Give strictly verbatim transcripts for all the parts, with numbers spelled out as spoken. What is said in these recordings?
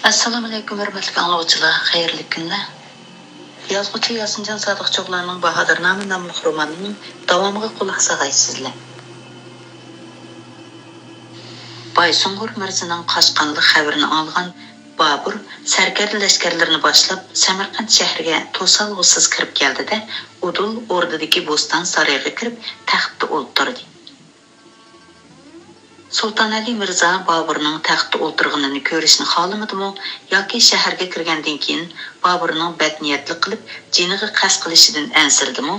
ئەسسالامۇئەلەيكۇم، ھۆرمەتلىك ئاڭلىغۇچىلار، خەيرلىك كۈنلەر. يازغۇچى ياسىنجان سادىقچوغلارنىڭ باھادىرنامە ناملىق رومانىنىڭ داۋامىغا قۇلاق ساغايسىزلەر. بايسۇڭغۇر مىرزىنىڭ قاچقانلىق خەۋىرىنى ئاڭلىغان بابۇر سەركەردە لەشكەرلىرىنى باشلاپ، سەمەرقەنت شەھىرىگە توسالغۇسىز كىرىپ كەلدى-دە، ئۇدۇل ئوردىدىكى بوستان سارىيىغا كىرىپ، تەختتە ئولتۇردى. سۇلتانئەلى مىرزا بابۇرنىڭ تەختتە ئولتۇرغىنىنى كۆرۈشنى خالىمىدىمۇ ياكى شەھەرگە كىرگەندىن كېيىن بابۇرنىڭ بەتنىيەتلىك قىلىپ جېنىغا قەست قىلىشىدىن ئەنسىرىدىمۇ؟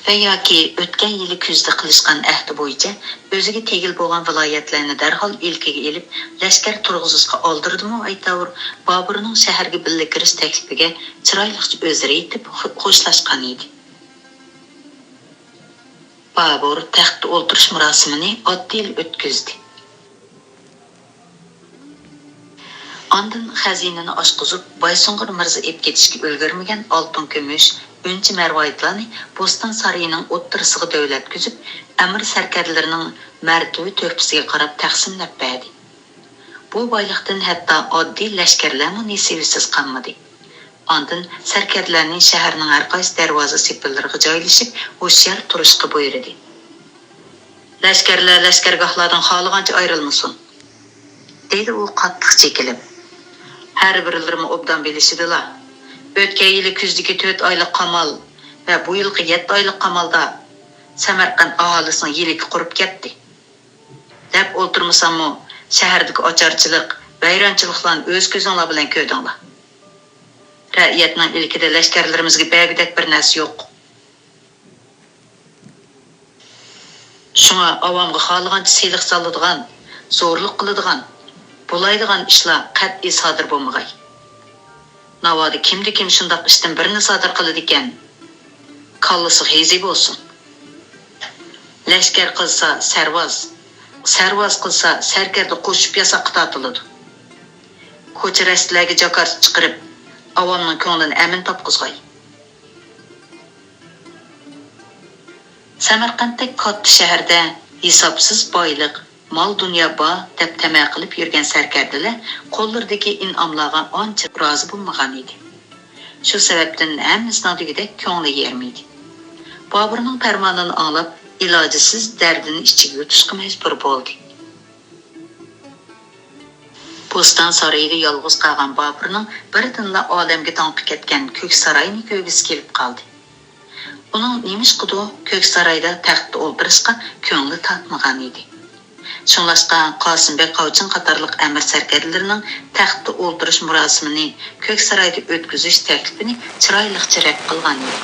ۋە ياكى ئۆتكەن يىلى كۈزدە قىلىشقان ئەھدى بويىچە ئۆزىگە تېگىل بولغان ۋىلايەتلەرنى دەرھال ئىلكىگە ئېلىپ، لەشكەر تۇرغۇزۇشقا ئالدىرىدىمۇ ئەيتاۋۇر، بابۇرنىڭ شەھەرگە بىللە كىرىش تەكلىپىگە چىرايلىقچە ئۆزرە ئېيتىپ خو-، خوشلاشقان ئىدى. بابۇر تەختتە ئولتۇرۇش مۇراسىمىنى ئاددىيلا ئۆتكۈزدى. ئاندىن خەزىنىنى ئاچقۇزۇپ، بايسۇڭغۇر مىرزا ئېلىپ كېتىشكە ئۈلگۈرمىگەن ئالتۇن، كۈمۈش، ئۈنچە، مەرۋايىتلارنى بوستان سارىيىنىڭ ئوتتۇرىسىغا دۆۋىلەتكۈزۈپ، ئەمىر سەركەردىلىرىنىڭ مەرتىۋە تۆھپىسىگە قاراپ تەقسىملەپ بەردى. بۇ بايلىقتىن ھەتتا ئاددىي لەشكەرلەرمۇ نېسىۋىسىز قالمىدى. ئاندىن سەركەردىلەرنى شەھەرنىڭ ھەر قايسى دەرۋازا سېپىللىرىغا جايلىشىپ، ھوشيار تۇرۇشقا بۇيرۇدى. لەشكەرلەر لەشكەرگاھلاردىن خالىغانچە ئايرىلمىسۇن، دېدى ئۇ قاتتىق چېكىنىپ. ھەر بىرلىرىمۇ ئوبدان بىلىشىدىلا، ئۆتكەن يىلى كۈزدىكى تۆت ئايلىق قامال ۋە بۇ يىلقى يەتتە ئايلىق قامالدا سەمەرقەنت ئاھالىسىنىڭ يىلىكى قۇرۇپ كەتتى، دەپ ئولتۇرمىساممۇ، شەھەردىكى ئاچارچىلىق، ۋەيرانچىلىقلارنى ئۆز كۆزۈڭلار بىلەن كۆردۈڭلار. رەئىيەتنىڭ ئىلكىدە لەشكەرلىرىمىزگە بەرگۈدەك بىر نەرسە يوق. شۇڭا ئاۋامغا خالىغانچە سېلىق سالىدىغان، زورلۇق قىلىدىغان، بۇلايدىغان ئىشلار قەتئىي سادىر بولمىغاي. ناۋادا كىمدە كىم شۇنداق ئىشتىن بىرنى سادىر قىلىدىكەن، كاللىسىغا ھېزى بولسۇن. لەشكەر قىلسا سەرۋاز، سەرۋاز قىلسا سەركەردە قوشۇپ ياساققا تارتىلىدۇ. كوچا-رەستىلەرگە جاكارچى چىقىرىپ، ئاۋامنىڭ كۆڭلىنى ئەمىن تاپقۇزغاي. سەمەرقەنتتەك كاتتا شەھەردە ھېسابسىز بايلىق، مال-دۇنيا بار دەپ تەمە قىلىپ يۈرگەن سەركەردىلەر قوللىرىدىكى ئىنئاملارغا ئانچە رازى بولمىغان ئىدى. شۇ سەۋەبتىن ھەممىسىنىڭ دېگۈدەك كۆڭلى يېرىم ئىدى. بابۇرنىڭ پەرمانىنى ئاڭلاپ، ئىلاجىسىز دەردىنى ئىچىگە يۇتۇشقا مەجبۇر بولدى. بوستان سارىيىدا يالغۇز قالغان بابۇرنىڭ بىردىنلا ئالەمگە داڭقى كەتكەن كۆك ساراينى كۆرگۈسى كېلىپ قالدى. ئۇنىڭ نېمىشقىدۇر كۆك سارايدا تەختتە ئولتۇرۇشقا كۆڭلى تارتمىغان ئىدى. شۇڭلاشقا قاسىم بەگ قاۋچىن قاتارلىق ئەمىر سەركەردىلىرىنىڭ تەختتە ئولتۇرۇش مۇراسىمىنى كۆك سارايدا ئۆتكۈزۈش تەكلىپىنى چىرايلىقچە رەت قىلغان ئىدى.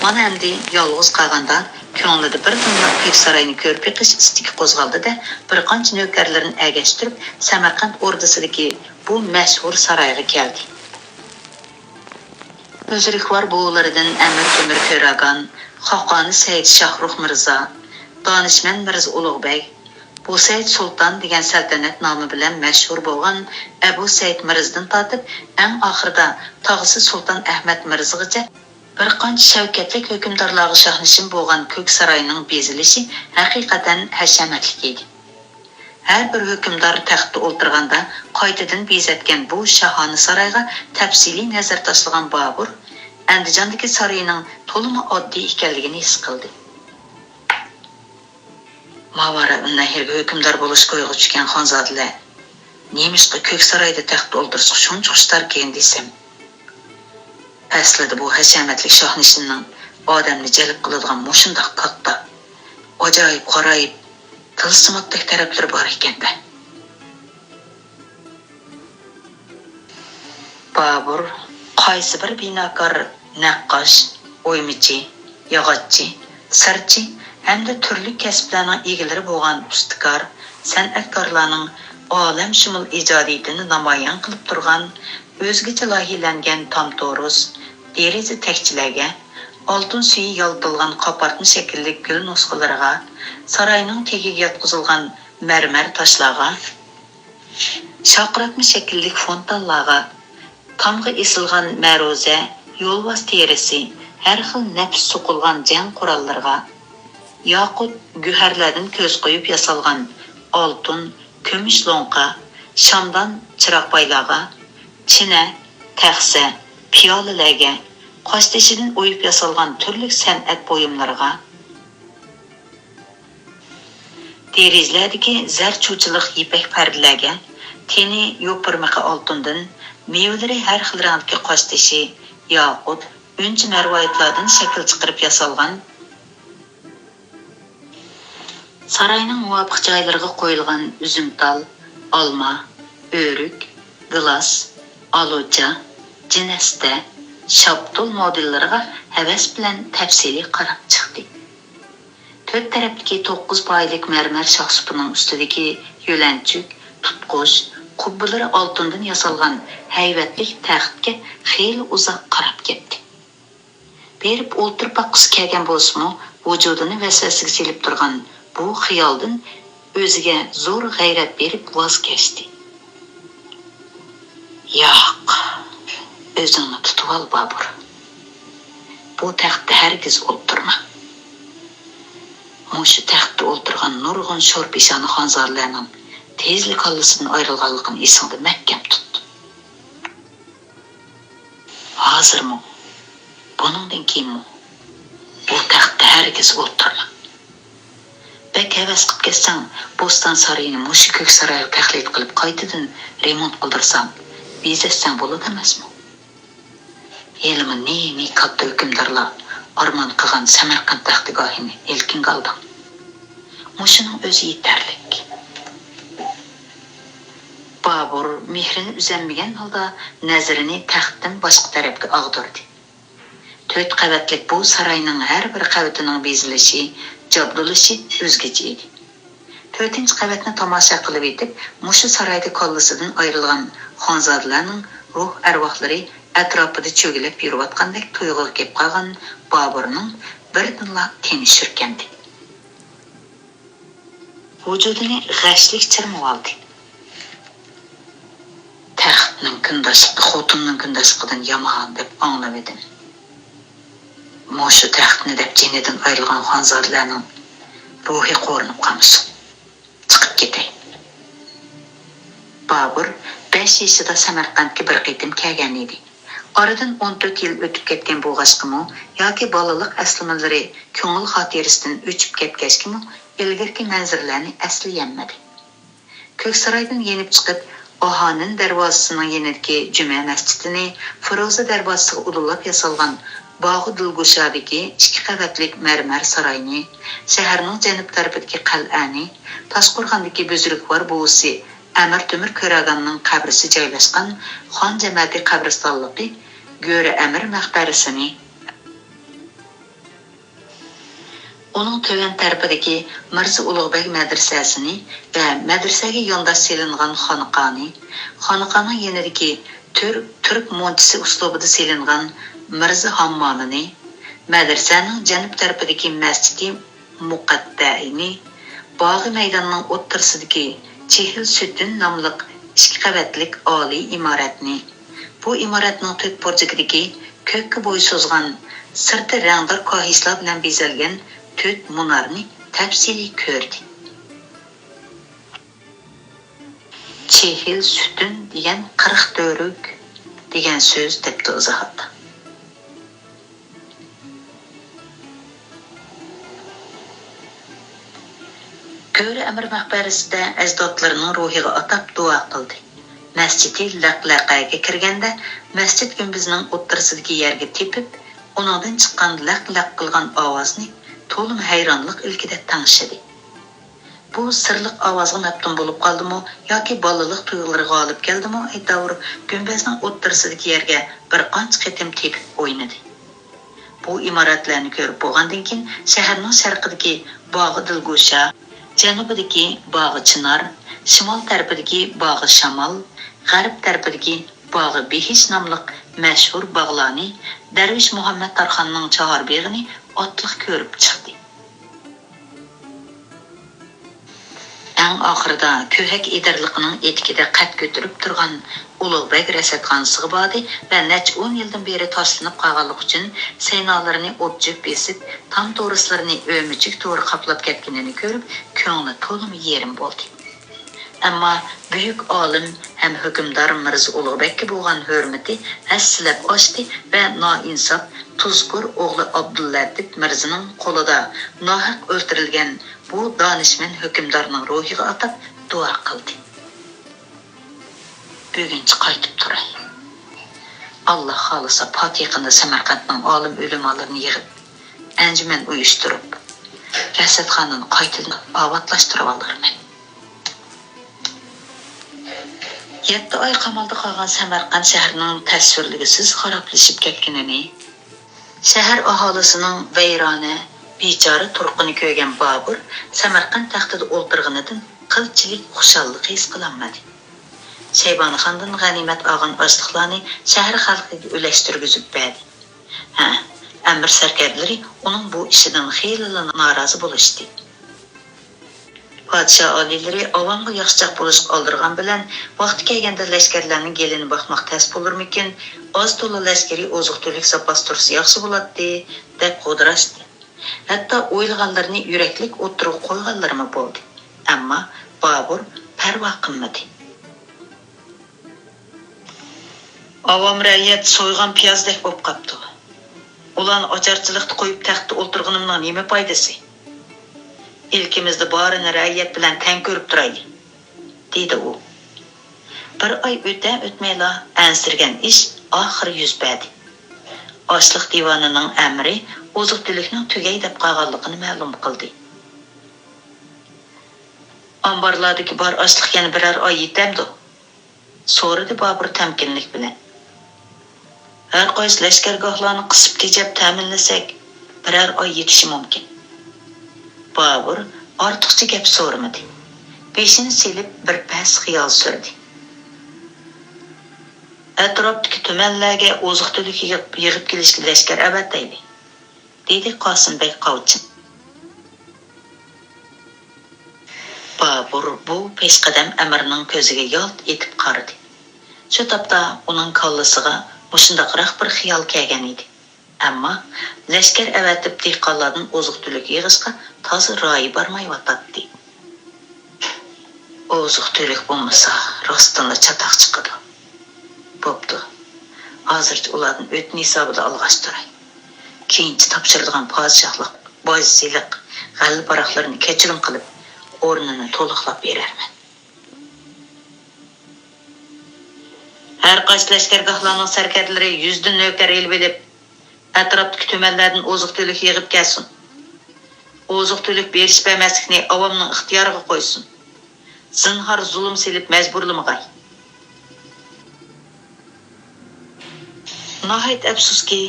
مانا ئەمدى يالغۇز قالغاندا كۆڭلىدە بىردىنلا كۆك ساراينى كۆرۈپ بېقىش ئىستىكى قوزغالدى-دە، بىر قانچە نۆكەرلىرىنى ئەگەشتۈرۈپ، سەمەرقەنت ئوردىسىدىكى بۇ مەشھۇر سارايغا كەلدى. ئۆزرۈكۋار بوۋىلىرىدىن ئەمىر تۆمۈر كۆراگان، خاقانى سەئىد شاھرۇخ مىرزا، دانىشمەن مىرزا ئۇلۇغ بەگ، بۇسەيد سۇلتان دېگەن سەلتەنەت نامى بىلەن مەشھۇر بولغان ئەبۇ سەئىد مىرزىدىن تارتىپ، ئەڭ ئاخىرىدا تاغىسى سۇلتان ئەھمەت مىرزىغىچە بىر قانچە شەۋكەتلىك ھۆكۈمدارلارغا شاھنىشىم بولغان كۆك ساراينىڭ بېزىلىشى ھەقىقەتەن ھەشەمەتلىك ئىدى. ھەر بىر ھۆكۈمدار تەختتە ئولتۇرغاندا قايتىدىن بېزەتكەن بۇ شاھانە سارايغا تەپسىلىي نەزەر تاشلىغان بابۇر ئەندىجاندىكى سارىيىنىڭ تولىمۇ ئاددىي ئىكەنلىكىنى ھېس قىلدى. ماۋارا ئەلنەھرگە ھۆكۈمدار بولۇشقا ئويغا چۈشكەن خانزادىلەر نېمىشقا كۆك سارايدا تەختتە ئولتۇرۇشقا شۇنچە خۇشتاركىن دېسەم، ئەسلىدە بۇ ھەشەمەتلىك شاھنىشىمنىڭ ئادەمنى جەلپ قىلىدىغان مۇشۇنداق كاتتا، ئاجايىپ غارايىپ، تىلسىماتتەك تەرەپلىرى بار ئىكەن-دە. بابۇر قايسى بىر بىناكار، نەققاش، ئويمىچى، ياغاچچى، سىرچى ھەمدە تۈرلۈك كەسىپلەرنىڭ ئىگىلىرى بولغان ئۇستىكار، سەنئەتكارلارنىڭ ئالەمشۇمۇل ئىجادىيىتىنى نامايان قىلىپ تۇرغان ئۆزگىچە لايىھەلەنگەن تام تورۇس، دېرىزە تەكچىلەرگە، ئالتۇن سۈيى يالتىلىغان قاپارتما شەكىللىك گۈل نۇسخىلىرىغا، ساراينىڭ تېگىگە ياتقۇزۇلغان مەرمەر تاشلارغا، شارقىراتما شەكىللىك فونتانلارغا، تامغا ئېسىلغان مەرۇزە، يولۋاس تېرىسى، ھەر خىل نەپىس سوقۇلغان جەڭ قوراللىرىغا، ياقۇت، گۆھەرلەردىن كۆز قويۇپ ياسالغان ئالتۇن، كۈمۈش لوڭقا، شامدان چىراغ پايلارغا، چىنە، تەخسە، پىيالىلەرگە، قاشتېشىدىن ئويۇپ ياسالغان تۈرلۈك سەنئەت بۇيۇملىرىغا، دېرىزىلەردىكى زەر چۇچىلىق يىپەك پەردىلەرگە، تېنى يوپۇرمىقى ئالتۇندىن، مېۋىلىرى ھەر خىل رەڭدىكى قاشتېشى، ياقۇت، ئۈنچە مەرۋايىتلاردىن شەكىل چىقىرىپ ياسالغان، ساراينىڭ مۇۋاپىق جايلىرىغا قويۇلغان ئۈزۈمتال، ئالما، ئۆرۈك، گىلاس، ئالۇچا، جىنەستە، شاپتۇل مودېللىرىغا ھەۋەس بىلەن تەپسىلىي قاراپ چىقتى. تۆت تەرەپتىكى توققۇز پايىلىك مەرمەر شاخسۇپىنىڭ ئۈستىدىكى يۆلەنچۈك، تۇتقۇچ، قۇببىلىرى ئالتۇندىن ياسالغان ھەيۋەتلىك تەختكە خېلى ئۇزاق قاراپ كەتتى. بېرىپ ئولتۇرۇپ باققۇسى كەلگەن بولسىمۇ، ۋۇجۇدىنى ۋەسۋەسىگە سېلىپ تۇرغان بۇ خىيالدىن ئۆزىگە زور غەيرەت بېرىپ ۋاز كەچتى. ياق، ئۆزۈڭنى تۇتۇۋال، بابۇر. بۇ تەختتە ھەرگىز ئولتۇرما. مۇشۇ تەختتە ئولتۇرغان نۇرغۇن شور پېشانە خانزادىلەرنىڭ تېزلا كاللىسىدىن ئايرىلغانلىقىنى ئېسىڭدە مەھكەم تۇت. ھازىرمۇ، بۇنىڭدىن كېيىنمۇ بۇ تەختتە ھەرگىز ئولتۇرما. بەك ھەۋەس قىپ كەتسەڭ، بوستان سارىيىنى مۇشۇ كۆك سارايغا تەقلىد قىلىپ، قايتىدىن رېمونت قىلدۇرسام، بېزەتسەڭ بولىدۇ ئەمەسمۇ؟ ھېلىمۇ نى-نى كاتتا ھۆكۈمدارلار ئارمان قىلغان سەمەرقەنت تەختىگاھىنى ئىلكىڭگە ئالدىڭ. مۇشۇنىڭ ئۆزى يېتەرلىك. بابۇر مېھرىنى ئۈزەلمىگەن ھالدا نەزىرىنى تەختتىن باشقا تەرەپكە ئاغدۇردى. تۆت قەۋەتلىك بۇ ساراينىڭ ھەر بىر قەۋىتىنىڭ بېزىلىشى، جابدۇلىشى ئۆزگىچە ئىدى. تۆتىنچى قەۋەتنى تاماشا قىلىۋېتىپ، مۇشۇ سارايدا كاللىسىدىن ئايرىلغان خانزادىلەرنىڭ روھ ئەرۋاھلىرى ئەتراپىدا چۆگىلەپ يۈرۈۋاتقاندەك تۇيغۇغا كېلىپ قالغان بابۇرنىڭ بىردىنلا تېنى شۈركەندى. ۋۇجۇدىنى غەشلىك چىرمىۋالدى. تەختنىڭ كۈنداشلىقى خوتۇننىڭ كۈنداشلىقىدىن يامان دەپ ئاڭلىۋىدىم. مۇشۇ تەختنى دەپ جېنىدىن ئايرىلغان خانزادىلەرنىڭ روھى قورۇنۇپ قالمىسۇن. چىقىپ كېتەي. بابۇر بەش يېشىدا سەمەرقەنتكە بىر قېتىم كەلگەن ئىدى. ئارىدىن ئون تۆت يىل ئۆتۈپ كەتكەن بولغاچقىمۇ ياكى بالىلىق ئەسلىمىلىرى كۆڭۈل خاتىرىسىدىن ئۆچۈپ كەتكەچكىمۇ ئىلگىرىكى مەنزىرىلەرنى ئەسلىيەلمىدى. كۆكسارايدىن يېنىپ چىقىپ، ئاھانىن دەرۋازىسىنىڭ يېنىدىكى جۈمە مەسچىتىنى، فىرۇزە دەرۋازىسىغا ئۇلىلاپ ياسالغان باغۇ دىلگۇشادىكى ئىككى قەۋەتلىك مەرمەر ساراينى، شەھەرنىڭ جەنۇب تەرىپىدىكى قەلئەنى، تاشقورغاندىكى بۈزرۈكۋار بوۋىسى ئەمىر تۆمۈر كۆراگاننىڭ قەبرىسى جايلاشقان خان جەمەتى قەبرىستانلىقى گۆرە ئەمىر مەقبەرىسىنى، ئۇنىڭ تۆۋەن تەرىپىدىكى مىرزا ئۇلۇغبەگ مەدرىسەسىنى ۋە مەدرىسەگە يانداش سېلىنغان خانىقانى، خانىقانىڭ يېنىدىكى تۈر-، تۈرك مۇنچىسى ئۇسلۇبىدا سېلىنغان مىرزا ھاممامىنى، مەدرىسەنىڭ جەنۇب تەرىپىدىكى مەسچىتى مۇقەددەينى، باغى مەيداننىڭ ئوتتۇرىسىدىكى چېھىل سۈتۈن ناملىق ئىككى قەۋەتلىك ئالىي ئىمارەتنى، بۇ ئىمارەتنىڭ تۆت بۇرجىكىدىكى كۆككە بوي سوزغان، سىرتى رەڭدار كاھىسلار بىلەن بېزەلگەن تۆت مۇنارنى تەپسىلىي كۆردى. چېھىل سۈتۈن دېگەن قىرىق تۈرۈك دېگەن سۆز، دەپتۇ ئىزاھاتتا. گۆرە ئەمىر مەقبەرىسىدە ئەجدادلىرىنىڭ روھىغا ئاتاپ دۇئا قىلدى. مەسچىتى لەقلەقەگە كىرگەندە، مەسچىت گۈمبىزىنىڭ ئوتتۇرىسىدىكى يەرگە تېپىپ، ئۇنىڭدىن چىققان لەق-لەق قىلغان ئاۋازنى تولىمۇ ھەيرانلىق ئىلكىدە تىڭشىدى. بۇ سىرلىق ئاۋازغا مەپتۇن بولۇپ قالدىمۇ ياكى بالىلىق تۇيغۇلىرى غالىب كەلدىمۇ، ئەيتاۋۇر، گۈمبەزنىڭ ئوتتۇرىسىدىكى يەرگە بىر قانچە قېتىم تېپىپ ئوينىدى. بۇ ئىمارەتلەرنى كۆرۈپ بولغاندىن كېيىن، شەھەرنىڭ شەرقىدىكى باغ دىلگوشا، جەنۇبىدىكى باغ چىنار، شىمال تەرىپىدىكى باغ شامال، غەرب تەرىپىدىكى باغ بېھىش ناملىق مەشھۇر باغلارنى، دەرۋىش مۇھەممەد تارخاننىڭ چاھار بېغىنى ئاتلىق كۆرۈپ چىقتى. ئەڭ ئاخىرىدا كۆھەك ئېدىرلىقىنىڭ ئېتىكىدە قەد كۆتۈرۈپ تۇرغان ئۇلۇغبەگ رەسەتخانىسىغا باردى ۋە نەچچە ئون يىلدىن بېرى تاشلىنىپ قالغانلىقى ئۈچۈن سەينالىرىنى ئوت-چۆپ بېسىپ، تام تورۇسلىرىنى ئۆمۈچۈك تورى قاپلاپ كەتكىنىنى كۆرۈپ، كۆڭلى تولىمۇ يېرىم بولدى. ئەمما بۈيۈك ئالىم ھەم ھۆكۈمدار مىرزا ئۇلۇغبەگكە بولغان ھۆرمىتى ھەسسىلەپ ئاشتى ۋە نائىنساپ تۇزكور ئوغلى ئابدۇللەتىپ مىرزىنىڭ قولىدا ناھەق ئۆلتۈرۈلگەن بۇ دانىشمەن ھۆكۈمدارنىڭ روھىغا ئاتاپ دۇئا قىلدى. بۈگۈنچە قايتىپ تۇراي. ئاللا خالىسا، پات يېقىندا سەمەرقەنتنىڭ ئالىم ئۆلىمالىرىنى يىغىپ، ئەنجۈمەن ئۇيۇشتۇرۇپ، رەسەتخانىنى قايتىدىن ئاۋاتلاشتۇرۇۋالارمەن. يەتتە ئاي قامالدا قالغان سەمەرقەنت شەھىرىنىڭ تەسۋىرلىگۈسىز خارابلىشىپ كەتكىنىنى، شەھەر ئاھالىسىنىڭ ۋەيرانە، بىچارە تۇرقىنى كۆرگەن بابۇر سەمەرقەنت تەختىدە ئولتۇرغىنىدىن قىلچىلىك خۇشاللىق ھېس قىلالمىدى. شەيبانىخاندىن غەنىيمەت ئالغان ئاشلىقلارنى شەھەر خەلقىگە ئۈلەشتۈرگۈزۈپ بەردى. ھە، ئەمىر سەركەردىلىرى ئۇنىڭ بۇ ئىشىدىن خېلىلا نارازى بولۇشتى. پادىشاھ ئالىيلىرى ئاۋامغا ياخشىچاق بولۇشقا ئالدىرىغان بىلەن، ۋاقتى كەلگەندە لەشكەرلەرنىڭ گېلىنى باقماق تەس بولۇرمىكىن، ئاز تولا لەشكىرىي ئوزۇق-تۈلۈك زاپاس تۇرسا ياخشى بولاتتى، دەپ غودۇراشتى. ھەتتا ئويلىغانلىرىنى يۈرەكلىك ئوتتۇرىغا قويغانلىرىمۇ بولدى. ئەمما بابۇر پەرۋا قىلمىدى. ئاۋام رەئىيەت سويغان پىيازدەك بولۇپ قاپتۇ. ئۇلارنى ئاچارچىلىقتا قويۇپ تەختتە ئولتۇرغىنىمنىڭ نېمە پايدىسى؟ ئىلكىمىزدە بارىنى رەئىيەت بىلەن تەڭ كۆرۈپ تۇرايلى، دېدى ئۇ. بىر ئاي ئۆتە-ئۆتمەيلا ئەنسىرىگەن ئىش ئاخىرى يۈز بەردى. ئاشلىق دىۋانىنىڭ ئەمىرى ئوزۇق-تۈلۈكنىڭ تۈگەي دەپ قالغانلىقىنى مەلۇم قىلدى. ئامبارلاردىكى بار ئاشلىق يەنە بىرەر ئاي يېتەمدۇ؟ سورىدى بابۇر تەمكىنلىك بىلەن. ھەر قايسى لەشكەرگاھلارنى قىسىپ تېجەپ تەمىنلىسەك، بىرەر ئاي يېتىشى مۇمكىن. بابۇر ئارتۇقچە گەپ سورىمىدى. بېشىنى سېلىپ بىر پەس خىيال سۈردى. ئەتراپتىكى تۈمەنلەرگە ئوزۇق-تۈلۈك يىغىپ، يىغىپ كېلىشكە لەشكەر ئەۋەتەيلى، دېدى قاسىمبەگ قاۋچىن. بابۇر بۇ پېشقەدەم ئەمىرنىڭ كۆزىگە يالت ئېتىپ قارىدى. شۇ تاپتا ئۇنىڭ كاللىسىغا مۇشۇنداقراق بىر خىيال كەلگەن ئىدى. ئەمما لەشكەر ئەۋەتىپ، دېھقانلاردىن ئوزۇق-تۈلۈك يىغىشقا تازا رايى بارمايۋاتاتتى. ئوزۇق-تۈلۈك بولمىسا، راستتىنلا چاتاق چىقىدۇ. بوپتۇ، ھازىرچە ئۇلاردىن ئۆتنە ھېسابىدا ئالغاچ تۇراي. كېيىنچە تاپشۇرىدىغان پادىشاھلىق، باج-سېلىق، غەللە-پاراقلىرىنى كەچۈرۈم قىلىپ، ئورنىنى تولۇقلاپ بېرەرمەن. ھەر قايسى لەشكەرگاھلارنىڭ سەركەردىلىرى يۈزدىن نۆكەر ئېلىۋېلىپ، ئەتراپتىكى تۈمەنلەردىن ئوزۇق-تۈلۈك يىغىپ كەلسۇن. ئوزۇق-تۈلۈك بېرىش-بەرمەسلىكنى ئاۋامنىڭ ئىختىيارىغا قويسۇن. زىنھار زۇلۇم سېلىپ مەجبۇرلىمىغاي. ناھايىتى ئەپسۇسكى،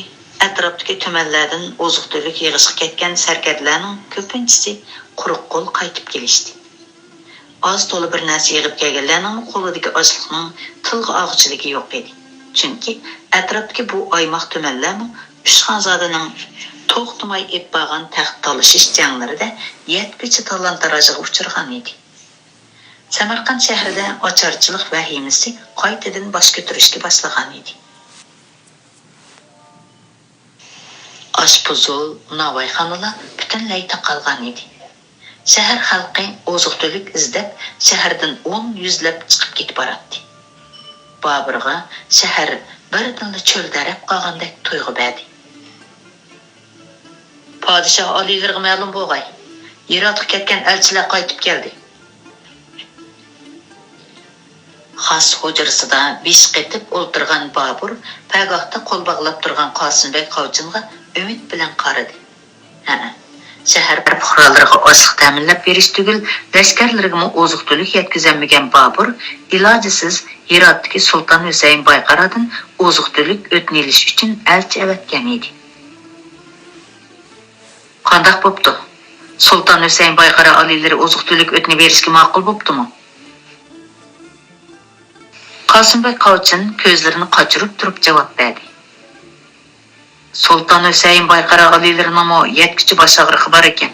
ئەتراپتىكى تۈمەنلەردىن ئوزۇق-تۈلۈك يىغىشقا كەتكەن سەركەردىلەرنىڭ كۆپىنچىسى قۇرۇق قول قايتىپ كېلىشتى. ئاز تولا بىر نەرسە يىغىپ كەلگەنلەرنىڭمۇ قولىدىكى ئاشلىقنىڭ تىلغا ئالغۇچىلىكى يوق ئىدى. چۈنكى ئەتراپتىكى بۇ ئايماق تۈمەنلەرمۇ ئۈچ خانزادىنىڭ توختىماي ئېلىپ بارغان تەخت تالىشىش جەڭلىرىدە يەتكۈچە تالان-تاراجغا ئۇچرىغان ئىدى. سەمەرقەنت شەھىرىدە ئاچارچىلىق ۋەھىمىسى قايتىدىن باش كۆتۈرۈشكە باشلىغان ئىدى. ئاشپۇزۇل، ناۋايخانىلار پۈتۈنلەي تاقالغان ئىدى. شەھەر خەلقى ئوزۇق-تۈلۈك ئىزدەپ، شەھەردىن ئون يۈزلەپ چىقىپ كېتىپ باراتتى. بابۇرغا شەھەر بىردىنلا چۆلدەرەپ قالغاندەك تۇيغۇ بەردى. پادىشاھ ئالىيلىرىغا مەلۇم بولغاي، يىراققا كەتكەن ئەلچىلەر قايتىپ كەلدى. خاس ھۇجرىسىدا بېشى قېتىپ ئولتۇرغان بابۇر پەرگاھتا قول باغلاپ تۇرغان قاسىمبەگ قاۋچىنغا ئۈمىد بىلەن قارىدى. ھە، شەھەر پۇقرالىرىغا ئاشلىق تەمىنلەپ بېرىش تۈگۈل، لەشكەرلىرىگىمۇ ئوزۇق-تۈلۈك يەتكۈزەلمىگەن بابۇر ئىلاجىسىز ھىراتتىكى سۇلتان ھۈسەيىن بايقارادىن ئوزۇق-تۈلۈك ئۆتنە ئېلىش ئۈچۈن ئەلچى ئەۋەتكەن ئىدى. قانداق بوپتۇ؟ سۇلتان ھۈسەيىن بايقارا ئالىيلىرى ئوزۇق-تۈلۈك ئۆتنە بېرىشكە ماقۇل بوپتۇمۇ؟ قاسىمبەگ قاۋچىن كۆزلىرىنى قاچۇرۇپ تۇرۇپ جاۋاب بەردى. سۇلتان ھۈسەيىن بايقارا ئالىيلىرىنىڭمۇ يەتكۈچە باش ئاغرىقى بار ئىكەن.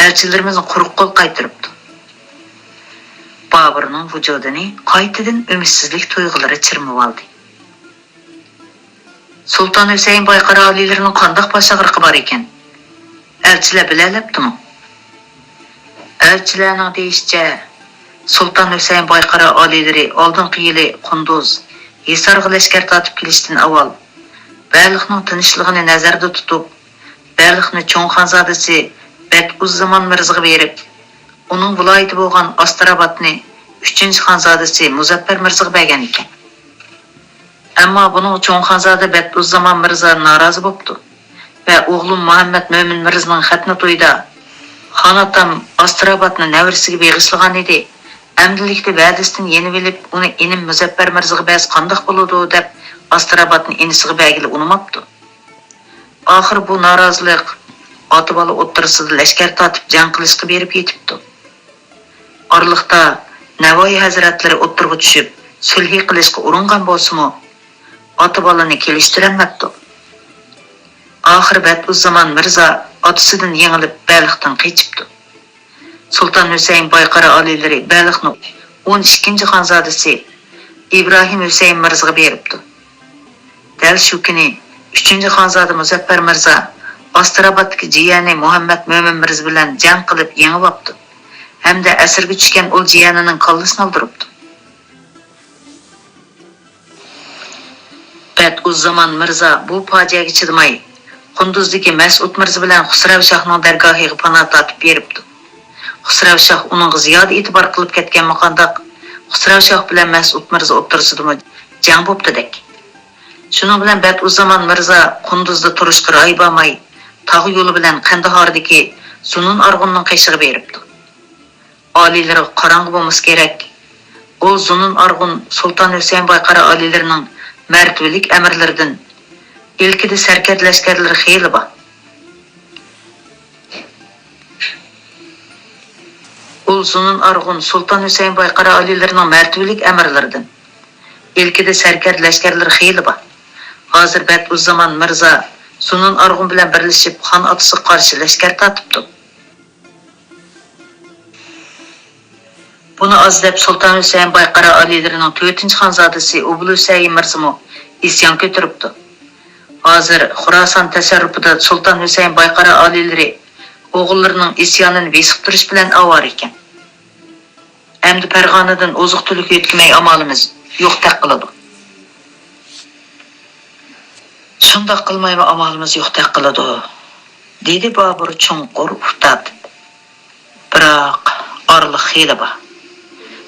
ئەلچىلىرىمىزنى قۇرۇق قول قايتۇرۇپتۇ. بابۇرنىڭ ۋۇجۇدىنى قايتىدىن ئۈمىدسىزلىك تۇيغۇلىرى چىرمىۋالدى. سۇلتان ھۈسەيىن بايقارا ئالىيلىرىنىڭ قانداق باش ئاغرىقى بار ئىكەن؟ ئەلچىلەر بىلەلەپتىمۇ؟ ئەلچىلەرنىڭ دېيىشىچە، سۇلتان ھۈسەيىن بايقارا ئالىيلىرى ئالدىنقى يىلى قۇندۇز، ھىسارغا لەشكەر تارتىپ كېلىشتىن ئاۋۋال، بەلخنىڭ تىنچلىقىنى نەزەردە تۇتۇپ، بەلخنى چوڭ خانزادىسى بەتئۇززامان مىرزىغا بېرىپ، ئۇنىڭ ۋىلايىتى بولغان ئاستىرابادنى ئۈچىنچى خانزادىسى مۇزەپپەر مىرزىغا بەرگەن ئىكەن. ئەمما بۇنىڭغا چوڭ خانزادە بەتئۇززامان مىرزا نارازى بوپتۇ ۋە ئوغلۇم مۇھەممەد مۆمىن مىرزىنىڭ خەتنە تويىدا، خان ئاتام ئاستىرابادنى نەۋرىسىگە بېغىشلىغانىدى، ئەمدىلىكتە ۋەدىسىدىن يېنىۋېلىپ، ئۇنى ئىنىم مۇزەپپەر مىرزىغا بەرسە قانداق بولىدۇ، دەپ ئاستىرابادنى ئىنىسىغا بەرگىلى ئۇنىماپتۇ. ئاخىر بۇ نارازىلىق ئاتا-بالا ئوتتۇرىسىدا لەشكەر تارتىپ جەڭ قىلىشقا بېرىپ يېتىپتۇ. ئارىلىقتا نەۋايى ھەزرەتلىرى ئوتتۇرىغا چۈشۈپ، سۈلھى قىلىشقا ئۇرۇنغان بولسىمۇ، ئاتا-بالىنى كېلىشتۈرەلمەپتۇ. ئاخىرى بەتئۇززامان مىرزا ئاتىسىدىن يېڭىلىپ، بەلختىن قېچىپتۇ. سۇلتان ھۈسەيىن بايقارا ئالىيلىرى بەلخنى ئون ئىككىنچى خانزادىسى ئىبراھىم ھۈسەيىن مىرزىغا بېرىپتۇ. دەل شۇ كۈنى ئۈچىنچى خانزادە مۇزەپپەر مىرزا ئاستىرابادتىكى جىيەنى مۇھەممەد مۆمىن مىرزا بىلەن جەڭ قىلىپ يېڭىۋاپتۇ ھەمدە ئەسىرگە چۈشكەن ئۇل جىيەنىنىڭ كاللىسىنى ئالدۇرۇپتۇ. بەتئۇززامان مىرزا بۇ پاجىئەگە چىدىماي، قۇندۇزدىكى مەسئۇد مىرزا بىلەن خۇسرەۋ شاھنىڭ دەرگاھىغا پانا تارتىپ بېرىپتۇ. خۇسرەۋ شاھ ئۇنىڭغا زىيادە ئېتىبار قىلىپ كەتكەنمۇ قانداق، خۇسرەۋ شاھ بىلەن مەسئۇد مىرزا ئوتتۇرىسىدىمۇ جەڭ بوپتىدەك. شۇنىڭ بىلەن بەتئۇززامان مىرزا قۇندۇزدا تۇرۇشقا رايى بارماي، تاغ يولى بىلەن قەندىھاردىكى زۇنۇن ئارغۇننىڭ قېشىغا بېرىپتۇ. ئالىيلىرىغا قاراڭغۇ بولمىسا كېرەك. ئۇ زۇنۇن ئارغۇن سۇلتان ھۈسەيىن بايقارا ئالىيلىرىنىڭ مەرتىۋىلىك ئەمىرلىرىدىن. ئىلكىدە سەركەردە لەشكەرلىرى خېلى بار. ئۇ زۇنۇن ئارغۇن سۇلتان ھۈسەيىن بايقارا ئالىيلىرىنىڭ مەرتىۋىلىك ئەمىرلىرىدىن. ئىلكىدە سەركەردە لەشكەرلىرى خېلى بار. ھازىر بەتئۇززامان مىرزا زۇنۇن ئارغۇن بىلەن بىرلىشىپ خان ئاتىسىغا قارشى لەشكەر تارتىپتۇ. بۇنى ئاز دەپ سۇلتان ھۈسەيىن بايقارا ئالىيلىرىنىڭ تۆتىنچى خانزادىسى ئوبۇل ھۈسەيىن مىرزىمۇ ئىسيان كۆتۈرۈپتۇ. ھازىر خۇراسان تەسەررۇپىدا سۇلتان ھۈسەيىن بايقارا ئالىيلىرى ئوغۇللىرىنىڭ ئىسيانىنى بېسىقتۇرۇش بىلەن ئاۋارە ئىكەن. ئەمدى پەرغانىدىن ئوزۇق-تۈلۈك يۆتكىمەي ئامالىمىز يوقتەك قىلىدۇ. شۇنداق قىلمايمۇ ئامالىمىز يوقتەك قىلىدۇ، دېدى بابۇر چوڭقۇر ئۇھ تارتىپ. بىراق، ئارىلىق خېلى بار.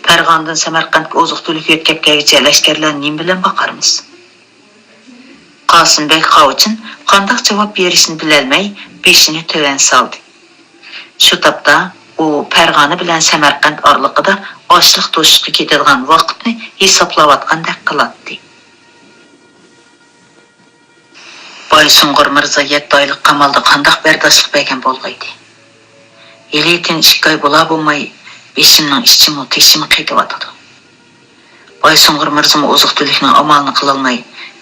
پەرغانىدىن سەمەرقەنتكە ئوزۇق-تۈلۈك يۆتكەپ كەلگۈچە لەشكەرلەرنى نېمە بىلەن باقارمىز؟ قاسىم بەگ قاۋۇچىن قانداق جاۋاب بېرىشنى بىلەلمەي، بېشىنى تۆۋەن سالدى. شۇ تاپتا ئۇ پەرغانە بىلەن سەمەرقەنت ئارىلىقىدا ئاشلىق توشۇشقا كېتىدىغان ۋاقىتنى ھېسابلاۋاتقاندەك قىلاتتى. بايسۇڭغۇر مىرزا يەتتە ئايلىق قامالدا قانداق بەرداشلىق بەرگەن بولغايدى؟ ھېلى يېتىن ئىككى ئاي بولا بولماي، بېشىمنىڭ ئىچىمۇ، تېشىمۇ قېتىۋاتىدۇ. بايسۇڭغۇر مىرزىمۇ ئوزۇق-تۈلۈكنىڭ ئامالىنى قىلالماي،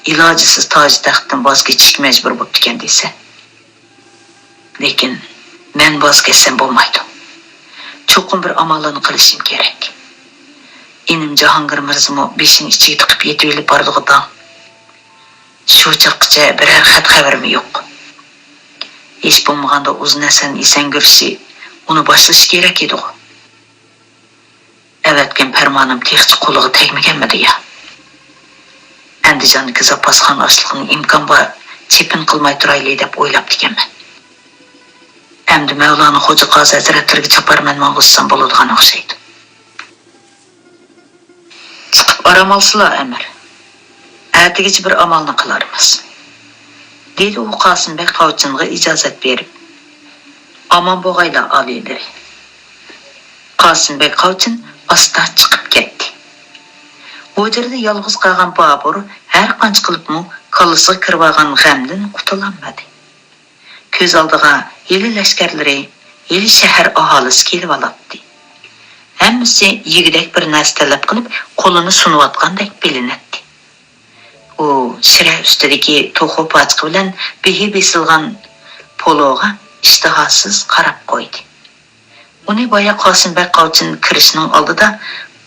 ئىلاجىسىز تاج-تەختتىن ۋاز كېچىشكە مەجبۇر بوپتىكەن دېسە. لېكىن مەن ۋاز كەچسەم بولمايدۇ. چوقۇم بىر ئاماللارنى قىلىشىم كېرەك. ئىنىم جاھانگىر مىرزىمۇ بېشىنى ئىچىگە تىقىپ يېتىۋېلىپ بارىدىغۇ داڭ. شۇ چاغقىچە بىرەر خەت-خەۋىرىمۇ يوق. ھېچ بولمىغاندا ئۇزۇن ھەسەن ئېسەن گۈرۈچى ئۇنى باشلىشى كېرەك ئىدىغۇ. ئەۋەتكەن پەرمانىم تېخىچە قولىغا تەگمىگەنمىدى يا؟ ئەندىجاندىكى زاپاس خان ئاشلىقىنى ئىمكان بار چېپىن قىلماي تۇرايلى دەپ ئويلاپتىكەنمەن. ئەمدى مەۋلانا خوجا قازى ھەزرەتلىرىگە چاپارمەنمۇ بولسام بولىدىغان ئوخشايدۇ. چىقىپ ئارام ئالسىلا، ئەمىر. ئەتىگىچە بىر ئامالنى قىلارمىز، دېدى ئۇ قاسىم بەگ قاۋۇچىنغا ئىجازەت بېرىپ. ئامان بولغايلا، ئالىيلىرى. قاسىم بەگ قاۋۇچىن ئاستا چىقىپ كەتتى. ھۇجرىدا يالغۇز قالغان بابۇر ھەر قانچە قىلىپمۇ كاللىسىغا كىرىۋالغان غەمدىن قۇتۇلالمىدى. كۆز ئالدىغا ھېلى لەشكەرلىرى، ھېلى شەھەر ئاھالىسى كېلىۋالاتتى. ھەممىسى يېگۈدەك بىر نەرسە تەلەپ قىلىپ، قولىنى سۇنۇۋاتقاندەك بىلىنەتتى. ئۇ شىرە ئۈستىدىكى توخۇ پاچىقى بىلەن بېھى بېسىلغان پولۇغا ئىشتىھاسىز قاراپ قويدى. ئۇنى بايا قاسىم بەگ قاۋچىن كىرىشنىڭ ئالدىدا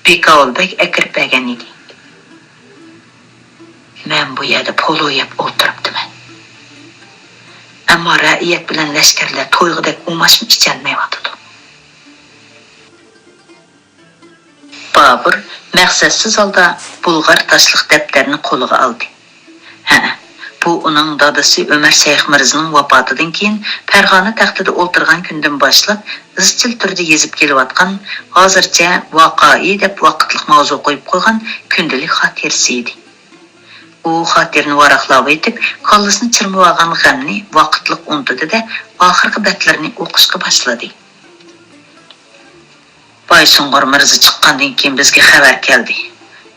بىكاۋۇل بەگ ئەكىرىپ بەرگەن ئىدى. مەن بۇ يەردە پولۇ يەپ ئولتۇرۇپتىمەن. ئەمما رەئىيەت بىلەن لەشكەرلەر تويغۇدەك ئۇماچمۇ ئىچەلمەيۋاتىدۇ. بابۇر مەقسەتسىز ھالدا بۇلغار تاشلىق دەپتەرنى قولىغا ئالدى. ھە، بۇ ئۇنىڭ دادىسى ئۆمەر شەيخ مىرزىنىڭ ۋاپاتىدىن كېيىن پەرغانە تەختىدە ئولتۇرغان كۈندىن باشلاپ ئىزچىل تۈردە يېزىپ كېلىۋاتقان، ھازىرچە ۋاقائى دەپ ۋاقىتلىق ماۋزۇ قويۇپ قويغان كۈندىلىك خاتىرىسى ئىدى. ئۇ خاتىرىنى ۋاراقلاۋېتىپ، كاللىسىنى چىرمىۋالغان غەمنى ۋاقىتلىق ئۇنتۇدى-دە، ئاخىرقى بەتلىرىنى ئوقۇشقا باشلىدى. بايسۇڭغۇر مىرزا چىققاندىن كېيىن بىزگە خەۋەر كەلدى.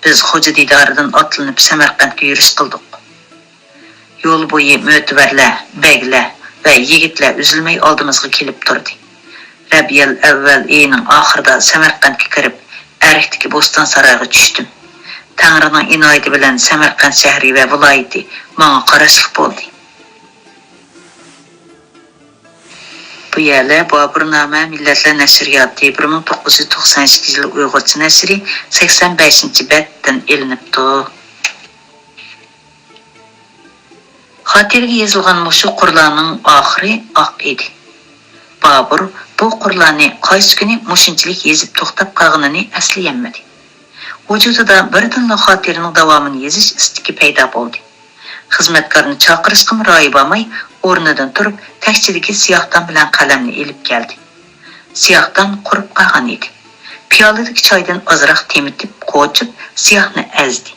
بىز خوجا دىدارىدىن ئاتلىنىپ سەمەرقەنتكە يۈرۈش قىلدۇق. يول بويى مۆتىۋەرلەر، بەگلەر ۋە يىگىتلەر ئۈزۈلمەي ئالدىمىزغا كېلىپ تۇردى. رەبىئەل ئەۋۋەل ئېيىنىڭ ئاخىرىدا سەمەرقەنتكە كىرىپ، ئەركتىكى بوستان سارايغا چۈشتۈم. تەڭرىنىڭ ئىنايىتى بىلەن سەمەرقەنت شەھىرى ۋە ۋىلايىتى ماڭا قاراشلىق بولدى. بۇ يەرلەر بابۇرنامە مىللەتلەر نەشرىياتى، بىر مىڭ توققۇز يۈز توقسان ئىككىنچى يىل ئۇيغۇرچە نەشرى، سەكسەن بەشىنچى بەتتىن ئېلىنىپتۇ. خاتىرىگە يېزىلغان مۇشۇ قۇرلارنىڭ ئاخىرى ئاق ئىدى. بابۇر بۇ قۇرلارنى قايسى كۈنى مۇشۇنچىلىك يېزىپ توختاپ قالغىنىنى ئەسلىيەلمىدى. ۋۇجۇدىدا بىردىنلا خاتىرىنىڭ داۋامىنى يېزىش ئىستىكى پەيدا بولدى. خىزمەتكارنى چاقىرىشقىمۇ رايى بارماي، ئورنىدىن تۇرۇپ، تەكچىدىكى سىياھدان بىلەن قەلەمنى ئېلىپ كەلدى. سىياھدان قۇرۇپ قالغان ئىدى. پىيالىدىكى چايدىن ئازراق تېمىتىپ، قوچۇپ، سىياھنى ئەزدى.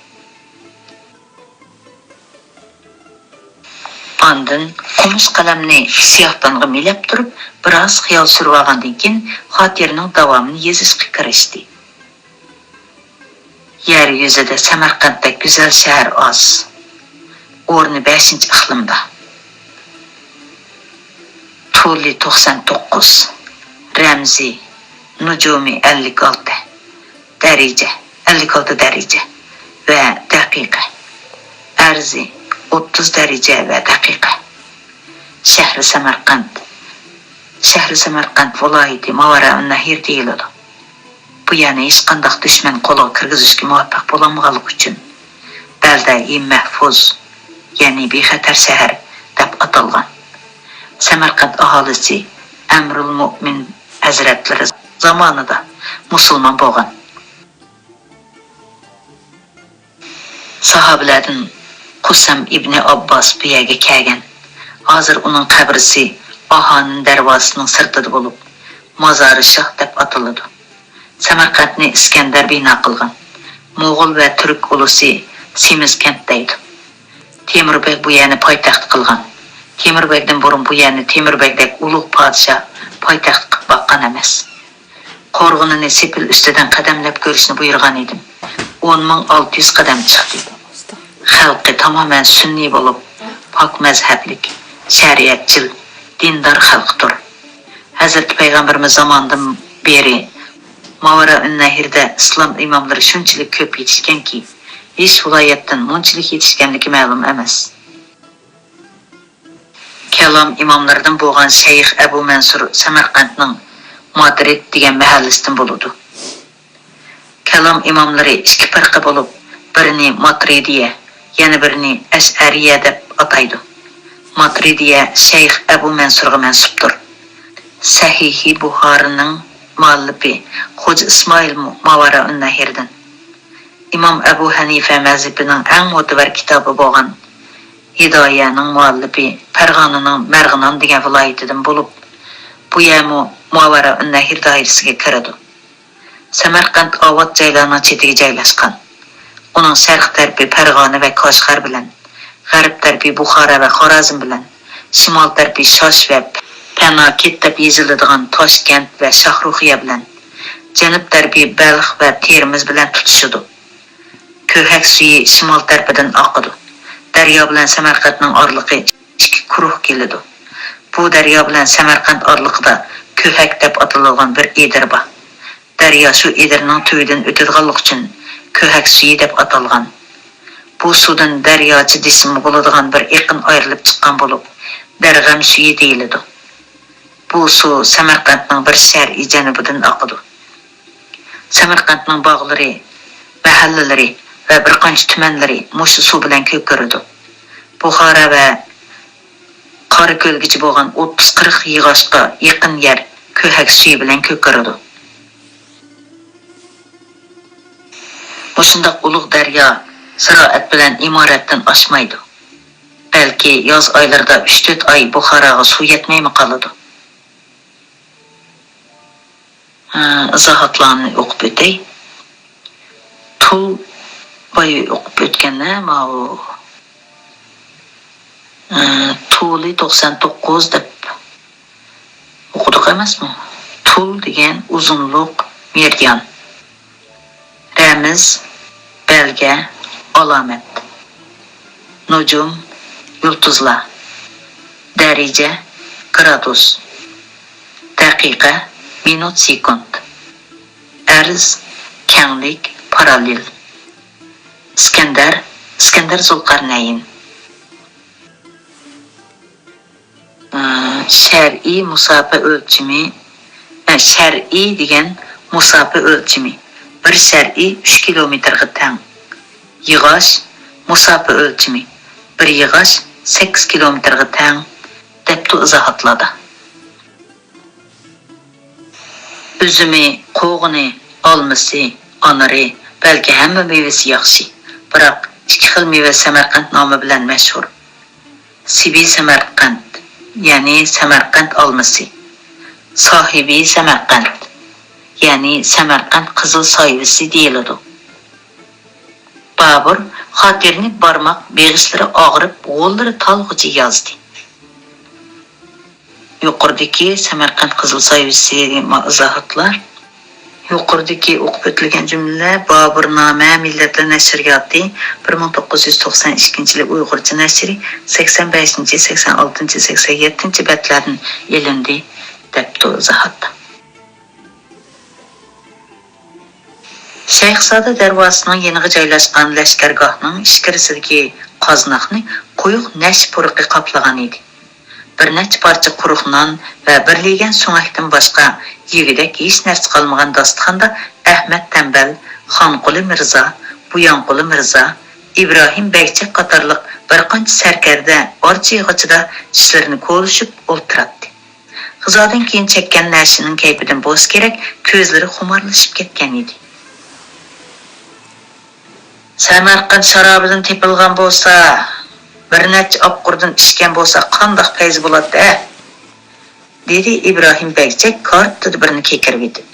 ئاندىن قومۇش قەلەمنى سىياھدانغا مىلەپ تۇرۇپ، بىراز خىيال سۈرۈۋالغاندىن كېيىن، خاتىرىنىڭ داۋامىنى يېزىشقا كىرىشتى. يەر يۈزىدە سەمەرقەنتتەك گۈزەل شەھەر ئاز. ئورنى بەشىنچى ئىقلىمدا. تولى توقسان توققۇز، رەمزى، نۇجۇمى ئەللىك ئالتە، دەرىجە، ئەللىك ئالتە دەرىجە ۋە دەقىقە. ئەرزى، ئوتتۇز دەرىجە ۋە دەقىقە. شەھىرى سەمەرقەنت. شەھىرى سەمەرقەنت ۋىلايىتى ماۋارائۇننەھر دېيىلىدۇ. بۇ يەرنى ھېچقانداق دۈشمەن قولىغا كىرگۈزۈشكە مۇۋەپپەق بولالمىغانلىقى ئۈچۈن، بەلدەئى مەھفۇز، يەنى بىخەتەر شەھەر دەپ ئاتالغان. سەمەرقەنت ئاھالىسى ئەمىرۇل مۆمىن ھەزرەتلىرى زامانىدا مۇسۇلمان بولغان. ساھابىلەردىن قۇسەم ئىبنى ئابباس بۇ يەرگە كەلگەن. ھازىر ئۇنىڭ قەبرىسى ئاھانىن دەرۋازىسىنىڭ سىرتىدا بولۇپ، مازارى شاھ دەپ ئاتىلىدۇ. سەمەرقەنتنى ئىسكەندەر بىنا قىلغان. موغۇل ۋە تۈرك ئۇلۇسى سېمىزكەنت دەيدۇ. تېمۇر بەگ بۇ يەرنى پايتەخت قىلغان. تېمۇر بەگدىن بۇرۇن بۇ يەرنى تېمۇر بەگدەك ئۇلۇغ پادىشاھ پايتەخت قىلىپ باققان ئەمەس. قورغىنىنى سېپىل ئۈستىدىن قەدەملەپ كۆرۈشنى بۇيرۇغان ئىدىم. ئون مىڭ ئالتە يۈز قەدەم چىقتى. خەلقى تامامەن سۈننىي بولۇپ، پاك مەزھەپلىك، شەرىئەتچىل، دىندار خەلقتۇر. ھەزرىتى پەيغەمبىرىمىز زامانىدىن بېرى ماۋارائۇننەھردە ئىسلام ئىماملىرى شۇنچىلىك كۆپ يېتىشكەنكى، ھېچ ۋىلايەتتىن مۇنچىلىك يېتىشكەنلىكى مەلۇم ئەمەس. كالام ئىماملىرىدىن بولغان شەيخ ئەبۇ مەنسۇر سەمەرقەنتنىڭ ماترىد دېگەن مەھەللىسىدىن بولىدۇ. كالام ئىماملىرى ئىككى پىرقە بولۇپ، بىرىنى ماترىدىيە، يەنە بىرىنى ئەشئەرىيە دەپ ئاتايدۇ. ماترىدىيە شەيخ ئەبۇ مەنسۇرغا مەنسۇپتۇر. سەھىھى بۇخارىنىڭ مۇئەللىپى خوجا ئىسمائىلمۇ ماۋارائۇننەھردىن. ئىمام ئەبۇ ھەنىفە مەزھىپىنىڭ ئەڭ مۆتىبەر كىتابى بولغان ھىدايەنىڭ مۇئەللىپى پەرغانىنىڭ مەرغىنان دېگەن ۋىلايىتىدىن بولۇپ، بۇ يەرمۇ ماۋارائۇننەھر دائىرىسىگە كىرىدۇ. سەمەرقەنت ئاۋات جايلارنىڭ چېتىگە جايلاشقان. ئۇنىڭ شەرق تەرىپى پەرغانە ۋە كاشغەر بىلەن، غەرب تەرىپى بۇخارا ۋە خارازم بىلەن، شىمال تەرىپى شاش ۋە پەناكىت دەپ يېزىلىدىغان تاشكەنت ۋە شاھرۇخىيە بىلەن، جەنۇب تەرىپى بەلخ ۋە تېرمىز بىلەن تۇتىشىدۇ. كۆھەك سۈيى شىمال تەرىپىدىن ئاقىدۇ. دەريا بىلەن سەمەرقەنتنىڭ ئارىلىقى ئىككى كۇرۇھ كېلىدۇ. بۇ دەريا بىلەن سەمەرقەنت ئارىلىقىدا كۆھەك دەپ ئاتىلىدىغان بىر ئېدىر بار. دەريا شۇ ئېدىرنىڭ تۈۋىدىن ئۆتىدىغانلىقى ئۈچۈن كۆھەك سۈيى دەپ ئاتالغان. بۇ سۇدىن دەرياچە دېسىمۇ بولىدىغان بىر ئېقىن ئايرىلىپ چىققان بولۇپ، دەرغەم سۈيى دېيىلىدۇ. بۇ سۇ سەمەرقەنتنىڭ بىر شەرئى جەنۇبىدىن ئاقىدۇ. سەمەرقەنتنىڭ باغلىرى، مەھەللىلىرى ۋە بىر قانچە تۈمەنلىرى مۇشۇ سۇ بىلەن كۆكىرىدۇ. بۇخارا ۋە قاراكۆلگىچە بولغان ئوتتۇز قىرىق ياغاچقا يېقىن يەر كۆھەك سۈيى بىلەن كۆكىرىدۇ. مۇشۇنداق ئۇلۇغ دەريا زىرائەت بىلەن ئىمارەتتىن ئاشمايدۇ. بەلكى ياز ئايلىرىدا ئۈچ تۆت ئاي بۇخاراغا سۇ يەتمەيمۇ قالىدۇ. ھە، ئىزاھاتلارنى ئوقۇپ ئۆتەي. تۇل بايا ئوقۇپ ئۆتكەندە ماۋۇ، ھە، تۇلى توقسان توققۇز دەپ ئوقۇدۇق ئەمەسمۇ؟ تۇل دېگەن ئۇزۇنلۇق، مېرىدىيان. رەمز، بەلگە، ئالامەت. نۇجۇم، يۇلتۇزلار. دەرىجە، گرادۇس. دەقىقە، مىنۇت، سېكۇنت. ئەرز، كەڭلىك، پاراللېل. ئىسكەندەر، ئىسكەندەر زۇلقەرنەين. ئە، شەرئىي مۇساپە ئۆلچىمى، ئە، شەرئىي دېگەن مۇساپە ئۆلچىمى، بىر شەرئىي ئۈچ كىلومېتىرغا تەڭ. ياغاچ مۇساپە ئۆلچىمى، بىر ياغاچ سەككىز كىلومېتىرغا تەڭ، دەپتۇ ئىزاھاتلاردا. ئۈزۈمى، قوغۇنى، ئالمىسى، ئانىرى، بەلكى ھەممە مېۋىسى ياخشى. بىراق ئىككى خىل مېۋە سەمەرقەنت نامى بىلەن مەشھۇر. سىبى سەمەرقەنت، يەنى سەمەرقەنت ئالمىسى. ساھىبى سەمەرقەنت، يەنى سەمەرقەنت قىزىل سايۋىسى دېيىلىدۇ. بابۇر خاتىرىنى بارماق بېغىشلىرى ئاغرىپ، غوللىرى تالغۇچە يازدى. يۇقىرىدىكى سەمەرقەنت قىزىل سايۋىسى ما-، ئىزاھاتلار. يۇقىرىدىكى ئوقۇپ ئۆتۈلگەن جۈملىلەر بابۇرنامە مىللەتلەر نەشرىياتى، بىر مىڭ توققۇز يۈز توقسان ئىككىنچى يىلى ئۇيغۇرچە نەشرى، سەكسەن بەشىنچى، سەكسەن ئالتىنچى، سەكسەن يەتتىنچى بەتلەردىن ئېلىندى، دەپتۇ ئىزاھاتتا. شەيخزادە دەرۋازىسىنىڭ يېنىغا جايلاشقان لەشكەرگاھنىڭ ئىچكىرىسىدىكى قازناقنى قويۇق نەشە پۇرىقى قاپلىغان ئىدى. بىر نەچچە پارچە قۇرۇق نان ۋە بىر لېگەن سۆڭەكتىن باشقا يېگۈدەك ھېچ نەرسە قالمىغان داستىخاندا ئەخمەت تەمبەل، خانقۇلى مىرزا، بۇيانقۇلى مىرزا، ئىبراھىم بەگچەك قاتارلىق بىر قانچە سەركەردە ئارچا يېغىچىدا چىشلىرىنى كولىشىپ ئولتۇراتتى. غىزادىن كېيىن چەككەن نەشىنىڭ كەيپىدىن بولسا كېرەك، كۆزلىرى خۇمارلىشىپ كەتكەن ئىدى. سەمەرقەنت شارابىدىن تېپىلغان بولسا، بىر نەچچە ئاپقۇردىن ئىچكەن بولسا قانداق پەيزى بولاتتى، ھە؟ دېدى ئىبراھىم بەگچەك كارتىدا بىرنى كېكىرىۋېتىپ.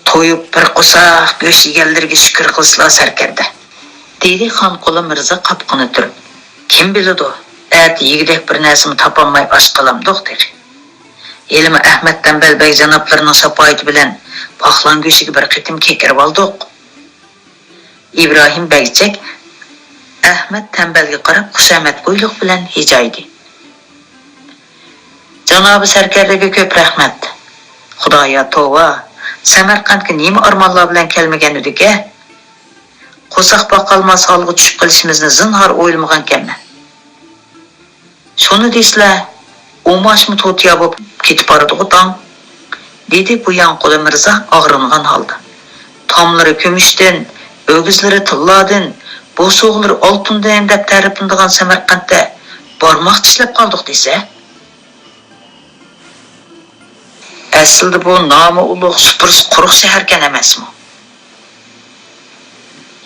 تويۇپ بىر قورساق گۆش يېگەنلىرىگە شۈكۈر قىلسىلا سەركەردە، دېدى خانقۇلى مىرزا قاپىقىنى تۈرۈپ. كىم بىلىدۇ، ئەتە يېگۈدەك بىر نەرسىمۇ تاپالماي ئاچ قالامدۇق تېخى. ھېلىمۇ ئەخمەت تەمبەل بەگ جانابلىرىنىڭ شاپائىتى بىلەن پاقلان گۆشىگە بىر قېتىم كېكىرىۋالدۇق. ئىبراھىم بەگچەك ئەخمەت تەمبەلگە قاراپ خۇشامەتگويلۇق بىلەن ھىجايدى. جانابى سەركەردىگە كۆپ رەھمەت. خۇدايا توۋا، سەمەرقەنتكە نېمە ئارمانلار بىلەن كەلمىگەن ئىدۇق-ھە؟ قورساق باقالماس ھالغا چۈشۈپ قېلىشىمىزنى زىنھار ئويلىمىغانكەنمەن. شۇنى دېسىلە، ئۇماچمۇ توتىيا بولۇپ كېتىپ بارىدىغۇ داڭ، دېدى بۇيانقۇلى مىرزا ئاغرىنغان ھالدا. تاملىرى كۈمۈشتىن، ئۆگزىلىرى تىللادىن، بوسۇغىلىرى ئالتۇندىن دەپ تەرىپلىنىدىغان سەمەرقەنتتە بارماق چىشلەپ قالدۇق دېسە. ئەسلىدە بۇ نامى ئۇلۇغ، سۇپرىسى قۇرۇق شەھەركەن ئەمەسمۇ؟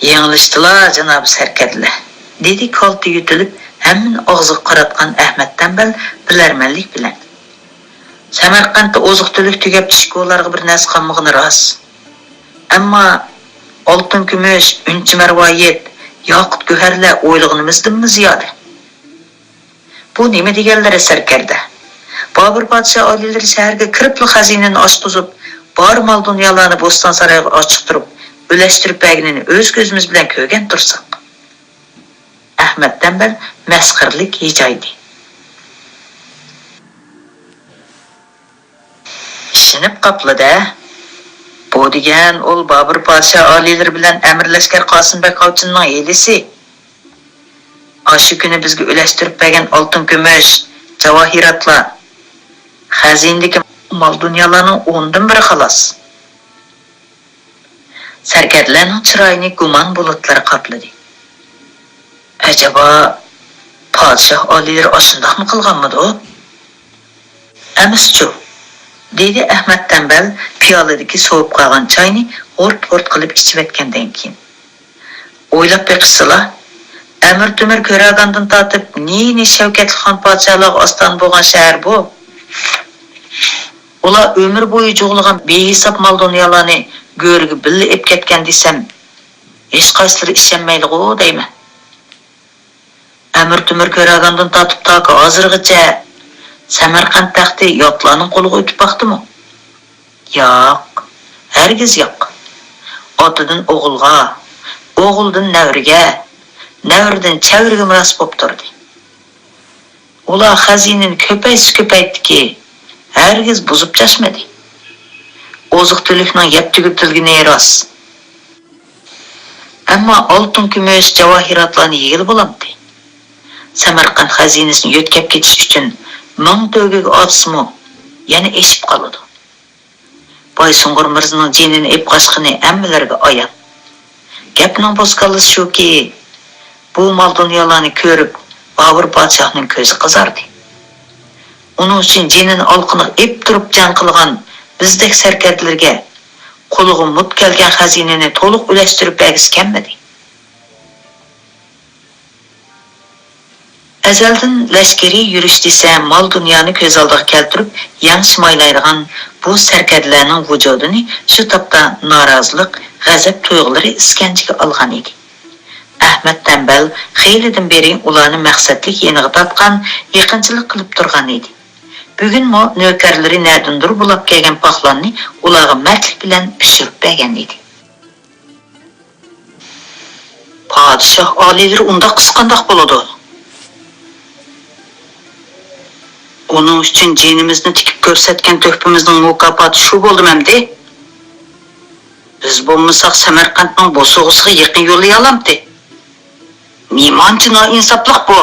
يېڭىلىشتىلا، جانابى سەركەردىلەر، دېدى كالتە يۆتىلىپ، ھەممىنى ئاغزىغا قاراتقان ئەخمەت تەمبەل بىلەرمەنلىك بىلەن. سەمەرقەنتتە ئوزۇق-تۈلۈك تۈگەپ، ئىشكولارغا بىر نەرسە قالمىغىنى راست. ئەمما ئالتۇن-كۈمۈش، ئۈنچە-مەرۋايىت، ياقۇت-گۆھەرلەر ئويلىغىنىمىزدىنمۇ زىيادە. بۇ نېمە دېگەنلىرى سەركەردە؟ بابۇر پادىشاھ ئالىيلىرى شەھەرگە كىرىپلا خەزىنىنى ئاچقۇزۇپ، بار مال-دۇنيالارنى بوستانسارايغا ئاچىقتۇرۇپ، ئۈلەشتۈرۈپ بەرگىنىنى ئۆز كۆزىمىز بىلەن كۆرگەن تۇرساق. ئەخمەت تەمبەل مەسخىرىلىك ھىجايدى. ئىشىنىپ قاپلا-دە. بۇ دېگەن ئۇل بابۇر پادىشاھ ئالىيلىرى بىلەن ئەمىر لەشكەر قاسىم بەگ ئاۋچىنىڭ ھىيلىسى. ئاشۇ كۈنى بىزگە ئۈلەشتۈرۈپ بەرگەن ئالتۇن-كۈمۈش، جاۋاھىراتلار، خەزىنىدىكى مال-دۇنيالارنىڭ ئوندىن بىرى خالاس. سەركەردىلەرنىڭ چىرايىنى گۇمان بۇلۇتلىرى قاپلىدى. ئەجەبا، پادىشاھ ئالىيلىرى ئاشۇنداقمۇ قىلغانمىدۇ؟ ئەمىسىچۇ؟ دېدى ئەخمەت تەمبەل پىيالىدىكى سوۋۇپ قالغان چاينى غۇرت-غۇرت قىلىپ ئىچىۋەتكەندىن كېيىن. ئويلاپ بېقىشسىلا، ئەمىر تۆمۈر كۆرەرگاندىن تارتىپ نى-نى شەۋكەتلىك خان پادىشاھلارغا ئاستانە بولغان شەھەر بۇ. ئۇلار ئۆمۈر بويى جۇغلىغان بىھېساب مال-دۇنيالارنى گۆرۈگە بىللە ئېلىپ كەتكەن دېسەم، ھېچقايسىلىرى ئىشەنمەيلىغۇ دەيمەن. ئەمىر تۆمۈر كۆرەرگاندىن تارتىپ تاكى ھازىرغىچە سەمەرقەنت تەختى ياتلارنىڭ قولىغا ئۆتۈپ باقتىمۇ؟ ياق، ھەرگىز ياق. ئاتىدىن ئوغۇلغا، ئوغۇلدىن نەۋرىگە، نەۋرىدىن چەۋرىگە مىراس بولۇپ تۇردى. ئۇلار خەزىنىنى كۆپەيتسە كۆپەيتتىكى، ھەرگىز بۇزۇپ چاچمىدى. ئوزۇق-تۈلۈكنىڭ يەپ تۈگىتىلگىنى راست. ئەمما ئالتۇن-كۈمۈش، جاۋاھىراتلارنى يېگىلى بولامتى؟ سەمەرقەنت خەزىنىسىنى يۆتكەپ كېتىش ئۈچۈن مىڭ تۆگىگە ئاتسىمۇ، يەنە ئېشىپ قالىدۇ. بايسۇنغۇر مىرزىنىڭ جېنىنى ئېلىپ قاچقىنى ھەممىلەرگە ئايان. گەپنىڭ بوسكاللىسى شۇكى، بۇ مال-دۇنيالارنى كۆرۈپ، بابۇر پادىشاھنىڭ كۆزى قىزاردى. ئۇنىڭ ئۈچۈن جېنىنى ئالىقىنىغا ئېلىپ تۇرۇپ جەڭ قىلغان بىزدەك سەركەردىلەرگە قولىغا مۇت كەلگەن خەزىنىنى تولۇق ئۈلەشتۈرۈپ بەرگۈسى كەلمىدى. ئەزەلدىن لەشكىرىي يۈرۈش دېسە، مال-دۇنيانى كۆز ئالدىغا كەلتۈرۈپ يەڭ شىمايلايدىغان بۇ سەركەردىلەرنىڭ ۋۇجۇدىنى شۇ تاپتا نارازىلىق، غەزەپ تۇيغۇلىرى ئىسكەنجىگە ئالغان ئىدى. ئەھمەت تەمبەل خېلىدىن بېرى ئۇلارنى مەقسەتلىك يېنىغا تارتقان، يېقىنچىلىق قىلىپ تۇرغان ئىدى. بۈگۈنمۇ نۆكەرلىرى نەدىندۇر بۇلاپ كەلگەن پاقلاننى ئۇلارغا مەردلىك بىلەن پىشۇرۇپ بەرگەن ئىدى. پادىشاھ ئالىيلىرى ئۇنداق قىلسا قانداق بولىدۇ؟ ئۇنىڭ ئۈچۈن جېنىمىزنى تىكىپ كۆرسەتكەن تۆھپىمىزنىڭ مۇكاپاتى شۇ بولدىمۇ ئەمدى؟ بىز بولمىساق سەمەرقەنتنىڭ بوسۇغىسىغا يېقىن يوللىيالامتى؟ نېمانچە نائىنساپلىق بۇ!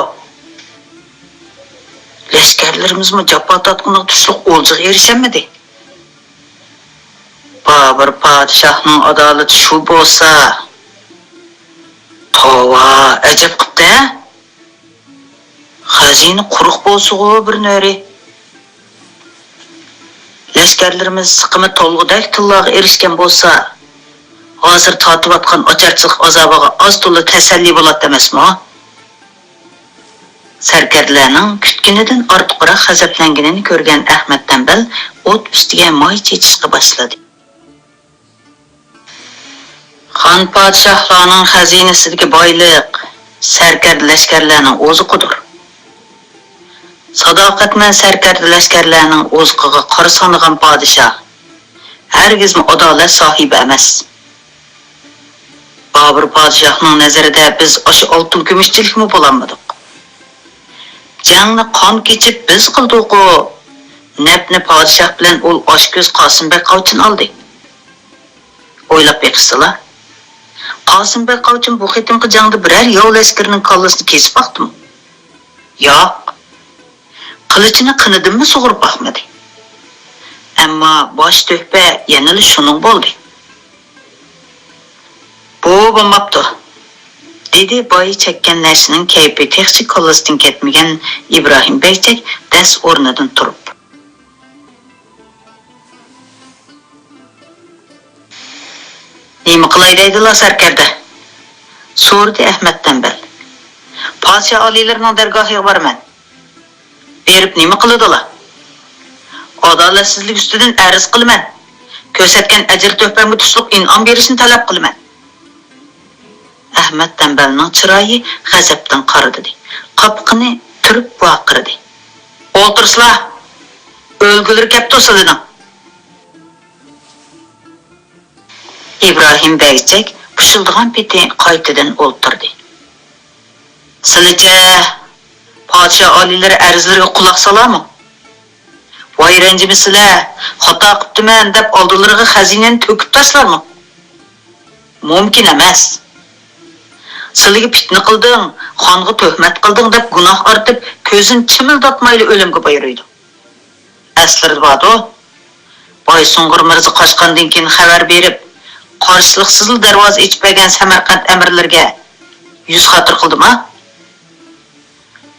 لەشكەرلىرىمىزمۇ جاپا تارتقىنىغا تۇشلۇق ئولجىغا ئېرىشەلمىدى. بابۇر پادىشاھنىڭ ئادالىتى شۇ بولسا، توۋا، ئەجەب قىپتۇ ھە! خەزىنە قۇرۇق بولسىغۇ بىر نۆرى. لەشكەرلىرىمىز سىقىمى تولغۇدەك تىللارغا ئېرىشكەن بولسا، ھازىر تارتىۋاتقان ئاچارچىلىق ئازابىغا ئاز-تولا تەسەللى بولاتتى ئەمەسمۇ؟ سەركەردىلەرنىڭ كۈتكىنىدىن ئارتۇقراق غەزەپلەنگىنىنى كۆرگەن ئەخمەت تەمبەل ئوت ئۈستىگە ماي چېچىشقا باشلىدى. خان پادىشاھلارنىڭ خەزىنىسىدىكى بايلىق سەركەردە لەشكەرلەرنىڭ ئوزۇقىدۇر. ساداقەتمەن سەركەردە لەشكەرلەرنىڭ ئوزۇقىغا قارا سانىغان پادىشاھ ھەرگىزمۇ ئادالەت ساھىبى ئەمەس. بابۇر پادىشاھنىڭ نەزىرىدە بىز ئاشۇ ئالتۇن كۈمۈشچىلىكمۇ بولالمىدۇق. جەڭنى قان كېچىپ بىز قىلدۇققۇ، نەپنى پادىشاھ بىلەن ئۇل ئاچكۆز قاسىم بەگ قاۋچىنى ئالدى. ئويلاپ بېقىشسىلا، قاسىم بەگ قاۋچىن بۇ قېتىمقى جەڭدە بىرەر ياۋ لەشكىرىنىڭ كاللىسىنى كېسىپ باقتىمۇ؟ ياق. قىلىچىنى قېنىدىنمۇ سۇغۇرۇپ باقمىدى. ئەمما باش تۆھپە يەنىلا شۇنىڭ بولدى. بۇ بولماپتۇ، دېدى بايى چەككەن نەرسىنىڭ كەيپى تېخىچە كاللىسىدىن كەتمىگەن ئىبراھىم بەگچەك دەس ئورنىدىن تۇرۇپ. نېمە قىلاي دەيدىلا سەركەردە؟ سورىدى ئەخمەت تەمبەل. پادىشاھ ئالىيلىرىنىڭ دەرگاھىغا بارىمەن. بېرىپ نېمە قىلىدىلا؟ ئادالەتسىزلىك ئۈستىدىن ئەرز قىلىمەن. كۆرسەتكەن ئەجىر تۆھپەمگە تۇشلۇق ئىنئام بېرىشنى تەلەپ قىلىمەن. ئەخمەت تەمبەلنىڭ چىرايى غەزەپتىن قارىدىدى. قاپىقىنى تۈرۈپ ۋارقىرىدى. ئولتۇرسىلا! ئۆلگۈلىرى كەپتۇ سىلىنىڭ! ئىبراھىم بەگچەك پۇشۇلدىغان پېتى قايتىدىن ئولتۇردى. سىلىچە پادىشاھ ئالىيلىرى ئەرزلىرىگە قۇلاق سالارمۇ؟ ۋاي رەنجىمىسىلە، خاتا قىپتىمەن دەپ ئالدىلىرىغا خەزىنىنى تۆكۈپ تاشلارمۇ؟ مۇمكىن ئەمەس. سىلىگە پىتنە قىلدىڭ، خانغا تۆھمەت قىلدىڭ دەپ گۇناھ ئارتىپ، كۆزىنى چىمىلداتمايلا ئۆلۈمگە بايرىيدۇ. ئەسلىرىدە باردۇ. بايسۇنغۇر مىرزا قاچقاندىن كېيىن خەۋەر بېرىپ، قارشىلىقسىزلا دەرۋازا ئېچىپ بەرگەن سەمەرقەنت ئەمىرلىرىگە يۈز خاتىرە قىلدىما؟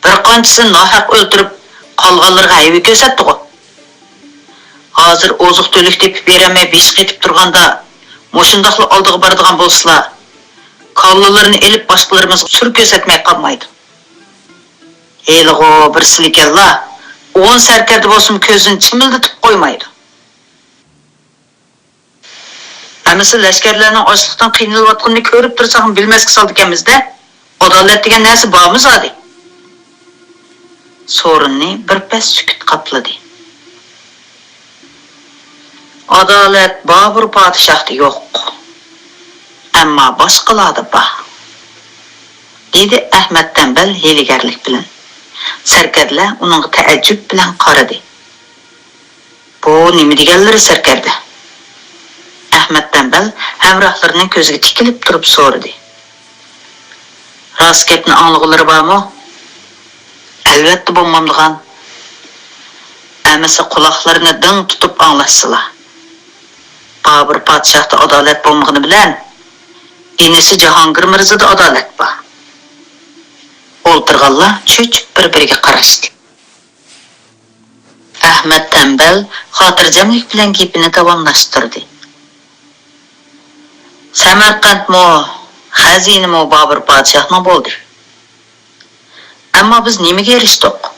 بىر قانچىسىنى ناھەق ئۆلتۈرۈپ، قالغانلىرىغا ھەيۋە كۆرسەتتىغۇ؟ ھازىر ئوزۇق-تۈلۈك تېپىپ بېرەلمەي بېشى قېتىپ تۇرغاندا، مۇشۇنداقلا ئالدىغا بارىدىغان بولسىلا، بالىلىرىنى ئېلىپ باشقىلىرىمىزغا سۈر كۆرسەتمەي قالمايدۇ. ھېلىغۇ بىرسىلىكەنلا، ئون سەركەردە بولسىمۇ كۆزىنى چىمىلدىتىپ قويمايدۇ. ئەمىسە لەشكەرلەرنىڭ ئاچلىقتىن قىينىلىۋاتقىنىنى كۆرۈپ تۇرساقمۇ بىلمەسكە سالىدىكەنمىز-دە. ئادالەت دېگەن نەرسە بارمۇ زادى؟ سورۇننى بىر پەس سۈكۈت قاپلىدى. ئادالەت بابۇر پادىشاھتا يوق. ئەمما باشقىلاردا بار، دېدى ئەھمەت تەمبەل ھىيلىگەرلىك بىلەن. سەركەردىلەر ئۇنىڭغا تەئەججۈپ بىلەن قارىدى. بۇ نېمە دېگەنلىرى سەركەردە؟ ئەھمەت تەمبەل ھەمراھلىرىنىڭ كۆزىگە تىكىلىپ تۇرۇپ سورىدى. راست گەپنى ئاڭلىغۇلىرى بارمۇ؟ ئەلۋەتتە بولمامدىغان. ئەمىسە قۇلاقلىرىنى دىڭ تۇتۇپ ئاڭلاشسىلا. بابۇر پادىشاھتا ئادالەت بولمىغىنى بىلەن، ئىنىسى جاھانگىر مىرزىدا ئادالەت بار. ئولتۇرغانلار چۆچۈپ بىر-بىرىگە قاراشتى. ئەھمەت تەمبەل خاتىرجەملىك بىلەن گېپىنى داۋاملاشتۇردى. سەمەرقەنتمۇ، خەزىنىمۇ بابۇر پادىشاھنىڭ بولدى. ئەمما بىز نېمىگە ئېرىشتۇق؟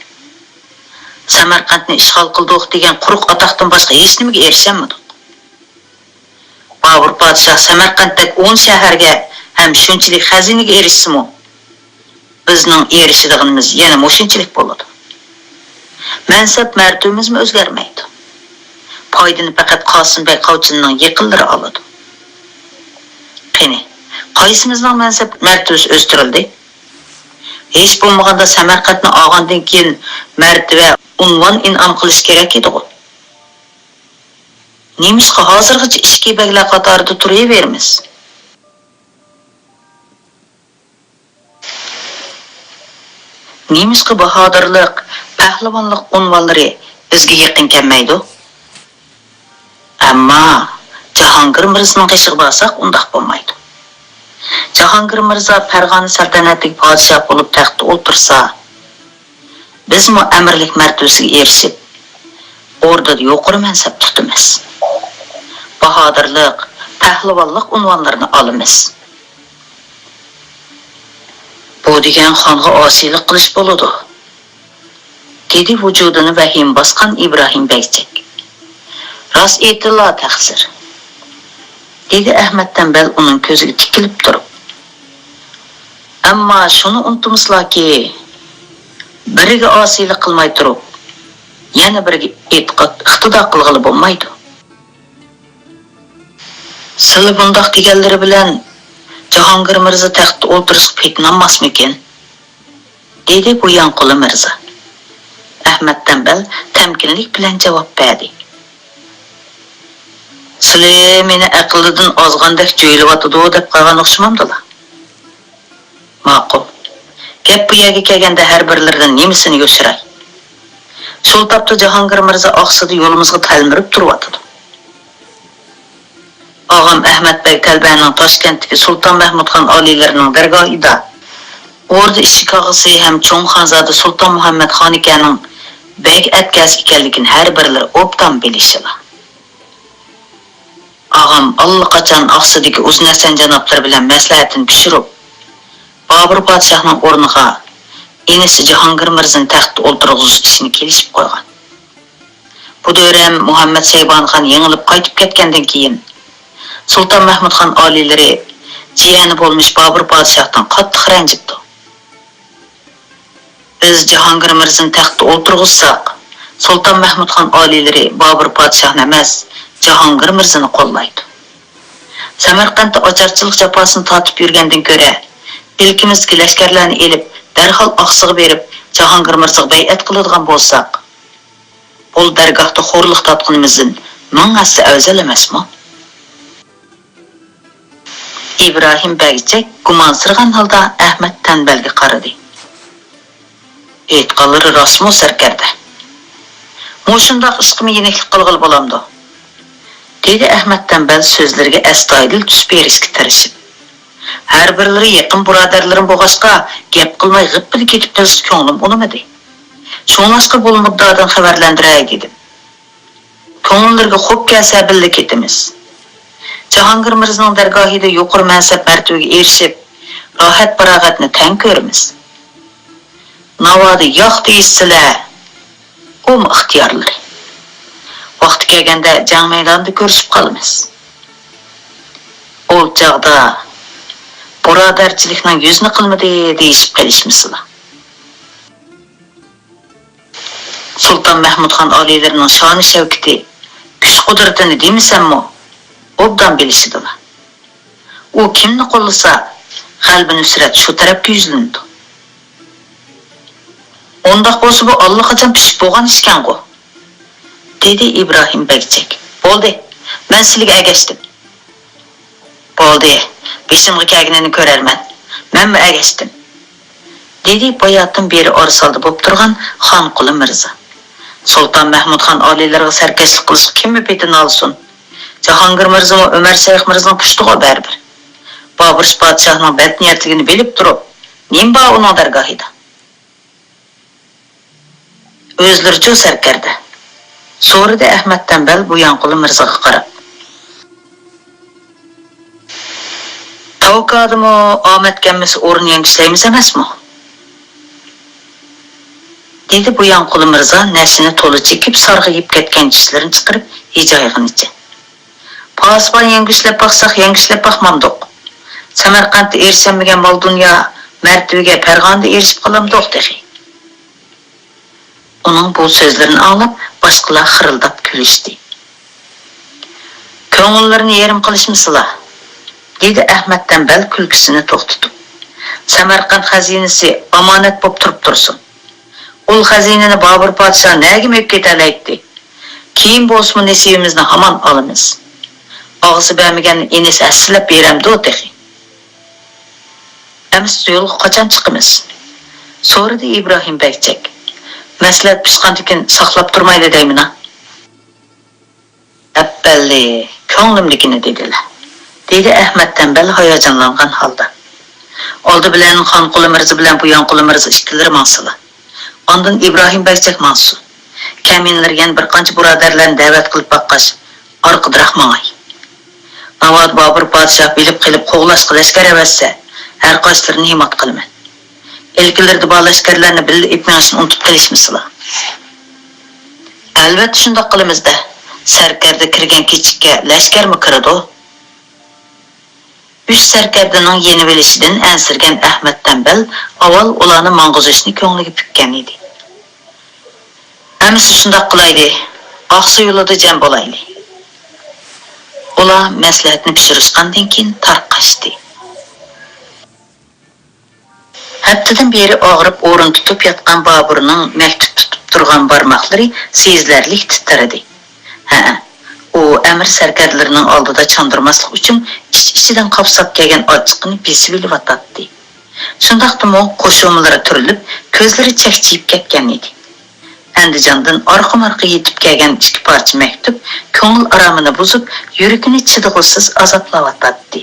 سەمەرقەنتنى ئىشغال قىلدۇق دېگەن قۇرۇق ئاتاقتىن باشقا ھېچنېمىگە ئېرىشەلمىدۇق. بابۇر پادىشاھ سەمەرقەنتتەك ئون شەھەرگە ھەم شۇنچىلىك خەزىنىگە ئېرىشسىمۇ، بىزنىڭ ئېرىشىدىغىنىمىز يەنە مۇشۇنچىلىك بولىدۇ. مەنسەپ مەرتىۋىمىزمۇ ئۆزگەرمەيدۇ. پايدىنى پەقەت قاسىم بەگ قاۋچىنىنىڭ يېقىنلىرى ئالىدۇ. قېنى، قايسىمىزنىڭ مەنسەپ مەرتىۋىسى ئۆستۈرۈلدى؟ ھېچ بولمىغاندا سەمەرقەنتنى ئالغاندىن كېيىن مەرتىۋە، ئۇنۋان ئىنئام قىلىش كېرەك ئىدىغۇ؟ نېمىشقا ھازىرغىچە ئىچكى بەگلەر قاتارىدا تۇرۇۋېرىمىز؟ نېمىشقا باھادىرلىق، پەھلىۋانلىق ئۇنۋانلىرى بىزگە يېقىن كەلمەيدۇ؟ ئەمما جاھانگىر مىرزىنىڭ قېشىغا بارساق ئۇنداق بولمايدۇ. جاھانگىر مىرزا پەرغانە سەلتەنەتلىك پادىشاھ بولۇپ تەختتە ئولتۇرسا، بىزمۇ ئەمىرلىك مەرتىۋىسىگە ئېرىشىپ، ئوردىدا يۇقىرى مەنسەپ تۇتىمىز. باھادىرلىق، پەھلىۋانلىق ئۇنۋانلىرىنى ئالىمىز. بۇ دېگەن خانغا ئاسىيلىق قىلىش بولىدۇ، دېدى ۋۇجۇدىنى ۋەھىمە باسقان ئىبراھىم بەگچەك. راست ئېيتىلا تەقسىر، دېدى ئەھمەت تەمبەل ئۇنىڭ كۆزىگە تىكىلىپ تۇرۇپ. ئەمما شۇنى ئۇنتۇمىسىلاكى، بىرىگە ئاسىيلىق قىلماي تۇرۇپ، يەنە بىرىگە ئېتىقاد، ئىقتىدا قىلغىلى بولمايدۇ. سىلى بۇنداق دېگەنلىرى بىلەن جاھانگىر مىرزا تەختتە ئولتۇرۇشقا پېتىنالماسمىكىن؟ دېدى بۇيانقۇلى مىرزا. ئەھمەت تەمبەل تەمكىنلىك بىلەن جاۋاب بەردى. سىلى مېنى ئەقلىدىن ئازغاندەك جۆيلۈۋاتىدۇ دەپ قالغان ئوخشىمامدىلا؟ ماقۇل. گەپ بۇ يەرگە كەلگەندە ھەر بىرلىرىدىن نېمىسىنى يوشۇراي؟ شۇ تاپتا جاھانگىر مىرزا ئاقسىدا يولىمىزغا تەلمۈرۈپ تۇرۇۋاتىدۇ. ئاغام ئەھمەت بەگ تەلبەنىڭ تاشكەنتتىكى سۇلتان مەھمۇدخان ئالىيلىرىنىڭ دەرگاھىدا ئوردا ئىشىكاغىسى ھەم چوڭ خانزادە سۇلتان مۇھەممەد خانىكەنىڭ بەگ ئەتكەسى ئىكەنلىكىنى ھەر بىرلىرى ئوبدان بىلىشىلا. ئاغام ئاللىقاچان ئاقسىدىكى ئۇزۇن ھەسەن جانابلىرى بىلەن مەسلىھەتىنى پىشۇرۇپ، بابۇر پادىشاھنىڭ ئورنىغا ئىنىسى جاھانگىر مىرزىنى تەختتە ئولتۇرغۇزۇش ئىشىنى كېلىشىپ قويغان. بۇ دۆرەم مۇھەممەد سەيبانى خان يېڭىلىپ قايتىپ كەتكەندىن كېيىن، سۇلتان مەھمۇد خان ئالىيلىرى جىيەنى بولمىش بابۇر پادىشاھتىن قاتتىق رەنجىپتۇ. بىز جاھانگىر مىرزىنى تەختتە ئولتۇرغۇزساق، سۇلتان مەھمۇد خان ئالىيلىرى بابۇر پادىشاھنى ئەمەس، جاھانگىر مىرزىنى قوللايدۇ. سەمەرقەنتتە ئاچارچىلىق جاپاسىنى تارتىپ يۈرگەندىن كۆرە، ئىلكىمىزدىكى لەشكەرلەرنى ئېلىپ، دەرھال ئاقسىغا بېرىپ، جاھانگىر مىرزىغا بەيئەت قىلىدىغان بولساق، بۇ دەرگاھتا خورلۇق تارتقىنىمىزدىن مىڭ ھەسسە ئەۋزەل ئەمەسمۇ؟ ئىبراھىم بەگچەك گۇمانسىرىغان ھالدا ئەھمەت تەنبەلگە قارىدى. ئېيتقانلىرى راستمۇ، سەركەردە؟ مۇشۇنداق ئىشقىمۇ يېنىكلىك قىلغىلى بولامدۇ؟ دېدى ئەھمەت تەنبەل سۆزلىرىگە ئەستايىدىل تۈس بېرىشكە تىرىشىپ. ھەر بىرلىرى يېقىن بۇرادەرلىرىم بولغاچقا، گەپ قىلماي غىپپىدە كېتىپ بېرىشقا كۆڭلۈم ئۇنىمىدى. شۇڭلاشقا بۇ مۇددىدىن خەۋەرلەندۈرەي دېدىم. كۆڭۈللىرىگە خوپ كەلسە بىللە كېتىمىز. جاھانگىر مىرزىنىڭ دەرگاھىدا يۇقىرى مەنسەپ مەرتىۋىگە ئېرىشىپ، راھەت-پاراغەتنى تەڭ كۆرىمىز. ناۋادا ياق دېيىشسىلە، ئۇمۇ ئىختىيارلىرى. ۋاقتى كەلگەندە جەڭ مەيدانىدا كۆرۈشۈپ قالىمىز. ئۇ چاغدا بۇرادەرچىلىكنىڭ يۈزىنى قىلمىدى دېيىشىپ قېلىشمىسىلا. سۇلتان مەھمۇدخان ئالىيلىرىنىڭ شانى-شەۋكىتى، كۈچ-قۇدرىتىنى دېمىسەممۇ، ئوبدان بىلىشىدىلا. ئۇ كىمنى قوللىسا، غەلىبە-نۇسرەت شۇ تەرەپكە يۈزلىنىدۇ. ئۇنداق بولسا، بۇ ئاللىقاچان پىشىپ بولغان ئىشكەنغۇ؟ دېدى ئىبراھىم بەگچەك. بولدى، مەن سىلىگە ئەگەشتىم. بولدى، بېشىمغا كەلگىنىنى كۆرەرمەن. مەنمۇ ئەگەشتىم. دېدى باياتىن بېرى ئارىسالدا بولۇپ تۇرغان خانقۇلى مىرزا. سۇلتان مەھمۇدخان ئالىيلىرىغا سەركەشلىك قىلىشقا كىممۇ پېتىنالىسۇن؟ جاھانگىر مىرزىمۇ ئۆمەر شەيخ مىرزىنىڭ پۇشتىغۇ بەرىبىر. بابۇر پادىشاھنىڭ بەتنىيەتلىكىنى بىلىپ تۇرۇپ، نېمە بار ئۇنىڭ دەرگاھىدا؟ ئۆزلىرىچۇ سەركەردە؟ سورىدى ئەھمەت تەمبەل بۇيانقۇلى مىرزىغا قاراپ. تاۋكادىمۇ ئامەت كەلمىسە ئورۇن يەڭگۈشلەيمىز ئەمەسمۇ؟ دېدى بۇيانقۇلى مىرزا نەشىنى تولا چېكىپ سارغىيىپ كەتكەن چىشلىرىنى چىقىرىپ ھىجايغىنىچە. پاسىبان يەڭگۈشلەپ باقساق يەڭگۈشلەپ باقمامدۇق. سەمەرقەنتتە ئېرىشەلمىگەن مال-دۇنيا، مەرتىۋىگە پەرغانىدە ئېرىشىپ قالامدۇق تېخى. ئۇنىڭ بۇ سۆزلىرىنى ئاڭلاپ، باشقىلار خىرىلداپ كۈلۈشتى. كۆڭۈللىرىنى يېرىم قىلىشمىسىلا، دېدى ئەھمەت تەمبەل كۈلكىسىنى توختىتىپ. سەمەرقەنت خەزىنىسى ئامانەت بولۇپ تۇرۇپ تۇرسۇن. ئۇل خەزىنىنى بابۇر پادىشاھ نەگە مېڭىپ كېتەلەيتتى؟ كېيىن بولسىمۇ نېسىۋىمىزنى ھامان ئالىمىز. ئاغىسى بەرمىگەننى ئىنىسى ھەسسىلەپ بېرەمدۇ تېخى؟ ئەمىسە يولغا قاچان چىقىمىز؟ سورىدى ئىبراھىم بەگچەك. مەسلىھەت پىشقاندىكىن ساقلاپ تۇرمايلى دەيمىنا. ئەپپەللى، كۆڭلۈمدىكىنى دېدىلە، دېدى ئەھمەت تەمبەل ھاياجانلانغان ھالدا. ئالدى بىلەن خانقۇلى مىرزا بىلەن بۇيانقۇلى مىرزا ئىككىلىرى ماڭسىلا، ئاندىن ئىبراھىم بەگچەك ماڭسۇن. كەمىنىلەر يەنە بىر قانچە بۇرادەرلەرنى دەۋەت قىلىپ باققاچ، ئارقىدىراق ماڭاي. ناۋادا بابۇر پادىشاھ بىلىپ قېلىپ قوغلاشقا لەشكەر ئەۋەتسە، ھەر قايسىلىرىنى ھىمات قىلىمەن. ئىلكىلىرىدە بار لەشكەرلەرنى بىللە ئېلىپ مېڭىشنى ئۇنتۇپ قېلىشمىسىلا. ئەلۋەتتە شۇنداق قىلىمىز-دە. سەركەردە كىرگەن كېچىككە لەشكەرمۇ كىرىدۇ. ئۈچ سەركەردىنىڭ يېنىۋېلىشىدىن ئەنسىرىگەن ئەھمەت تەمبەل ئاۋۋال ئۇلارنى ماڭغۇزۇشنى كۆڭلىگە پۈككەن ئىدى. ئەمىسە شۇنداق قىلايلى، ئاقسۇ يولىدا جەم بولايلى. ئۇلار مەسلىھەتنى پىشۇرۇشقاندىن كېيىن تارقاشتى. ھەپتىدىن بېرى ئاغرىپ ئورۇن تۇتۇپ ياتقان بابۇرنىڭ مەكتۇپ تۇتۇپ تۇرغان بارماقلىرى سېزىلەرلىك تىترىدى. ھەئە، ئۇ ئەمىر سەركەردىلىرىنىڭ ئالدىدا چاندۇرماسلىق ئۈچۈن ئىچ-ئىچىدىن قاپساپ كەلگەن ئاچچىقىنى بېسىۋېلىۋاتاتتى. شۇنداقتىمۇ قوش رومىلىرى تۈرۈلۈپ، كۆزلىرى چەكچىيىپ كەتكەن ئىدى. ئەندىجاندىن ئارقا-مارقا يېتىپ كەلگەن ئىككى پارچە مەكتۇپ كۆڭۈل ئارامىنى بۇزۇپ، يۈرىكىنى چىدىغۇسىز ئازابلاۋاتاتتى.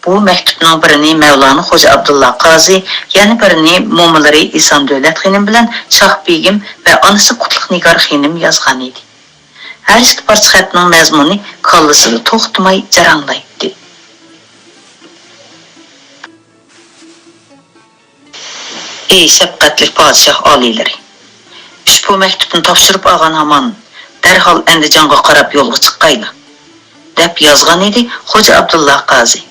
بۇ مەكتۇپنىڭ بىرىنى مەۋلانا خوجا ئابدۇللا قازى، يەنە بىرىنى مومىلىرى ئېسان دۆلەت خېنىم بىلەن شاھ بېگىم ۋە ئانىسى قۇتلۇق نىگار خېنىم يازغان ئىدى. ھەر ئىككى پارچە خەتنىڭ مەزمۇنى كاللىسىدا توختىماي جاراڭلايتتى. ئى شەپقەتلىك پادىشاھ ئالىيلىرى! ئۇشبۇ مەكتۇپنى تاپشۇرۇپ ئالغان ھامان، دەرھال ئەندىجانغا قاراپ يولغا چىققايلا، دەپ يازغانىدى خوجا ئابدۇللا قازى.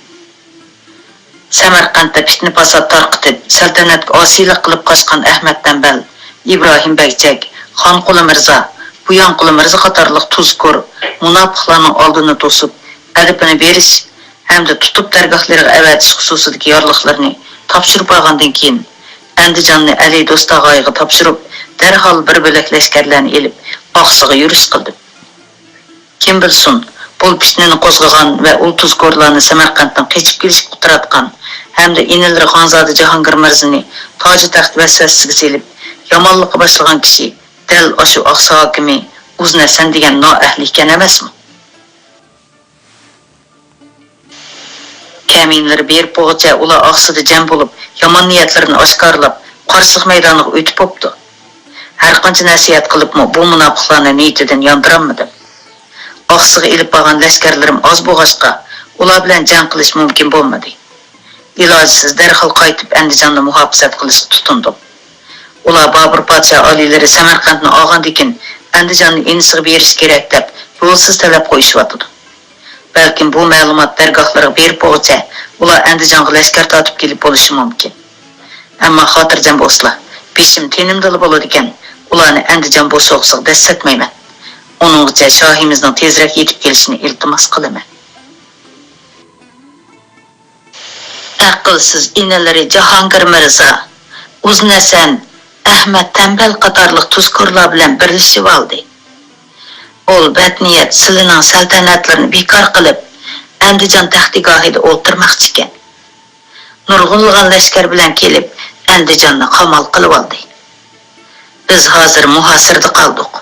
سەمەرقەنتتە پىتنە-پاسات تارقىتىپ، سەلتەنەتكە ئاسىيلىق قىلىپ قاچقان ئەھمەت تەمبەل، ئىبراھىم بەگچەك، خانقۇلى مىرزا، بۇيانقۇلى مىرزا قاتارلىق تۇزكور، مۇناپىقلارنىڭ ئالدىنى توسۇپ، ئەدىپىنى بېرىش، ھەمدە تۇتۇپ دەرگاھلىرىغا ئەۋەتىش خۇسۇسىدىكى يارلىقلىرىنى تاپشۇرۇپ ئالغاندىن كېيىن، ئەندىجاننى ئەلى دوستاغايىغا تاپشۇرۇپ، دەرھال بىر بۆلەك لەشكەرلەرنى ئېلىپ، ئاقسۇغا يۈرۈش قىلدىم. كىم بىلسۇن، بۇ پىتنىنى قوزغىغان ۋە ئۇ تۇزكورلارنى سەمەرقەنتتىن قېچىپ كېلىشكە ئۇتتۇراتقان ھەمدە ئىنىلىرى خانزادە جاھانگىر مىرزىنى تاجۇ تەخت ۋەسۋەسىسىگە سېلىپ، يامانلىققا باشلىغان كىشى دەل ئاشۇ ئاقسۇ ھاكىمى ئۇزنەسەن دېگەن نائەھلى ئىكەن ئەمەسمۇ؟ كەمىنىلىرى بېرىپ بولغۇچە ئۇلار ئاقسۇدا جەم بولۇپ، يامان نىيەتلىرىنى ئاشكارىلاپ، قارشىلىق مەيدانىغا ئۆتۈپ بوپتۇ. ھەرقانچە نەسىھەت قىلىپمۇ بۇ مۇناپىقلارنى نىيىتىدىن ياندۇرالمىدىم. ئاقسۇغا ئېلىپ بارغان لەشكەرلىرىم ئاز بولغاچقا، ئۇلار بىلەن جەڭ قىلىش مۇمكىن بولمىدى. ئىلاجسىز دەرھال قايتىپ ئەندىجاننى مۇھاپىزەت قىلىشقا تۇتۇندۇق. ئۇلار بابۇر پادىشاھ ئالىيلىرى سەمەرقەنتنى ئالغاندىن كېيىن ئەندىجاننى ئىنىسىغا بېرىش كېرەك دەپ يولسىز تەلەپ قويۇشۇۋاتىدۇ. بەلكىم بۇ مەلۇمات دەرگاھلىرىغا بېرىپ بولغۇچە ئۇلار ئەندىجانغا لەشكەر تارتىپ كېلىپ بولۇشى مۇمكىن. ئەمما خاتىرجەم بولسىلا، بېشىم تېنىمدىلا بولىدىكەن، ئۇلارنى ئەندىجان بوسۇغىسىغا دەسسەتمەيمەن. ئۇنىڭغىچە شاھىمىزنىڭ تېزرەك يېتىپ كېلىشىنى ئىلتىماس قىلىمەن. ئەقىلسىز ئىنىلىرى جاھانگىر مىرزا، ئۇزۇن ھەسەن، ئەھمەد تەمبەل قاتارلىق تۇزكورلار بىلەن بىرلىشىۋالدى. ئۇل بەتنىيەت سىلىنىڭ سەلتەنەتلىرىنى بىكار قىلىپ، ئەندىجان تەختىگاھىدا ئولتۇرماقچىكەن. نۇرغۇنلىغان لەشكەر بىلەن كېلىپ، ئەندىجاننى قامال قىلىۋالدى. بىز ھازىر مۇھاسىرىدە قالدۇق.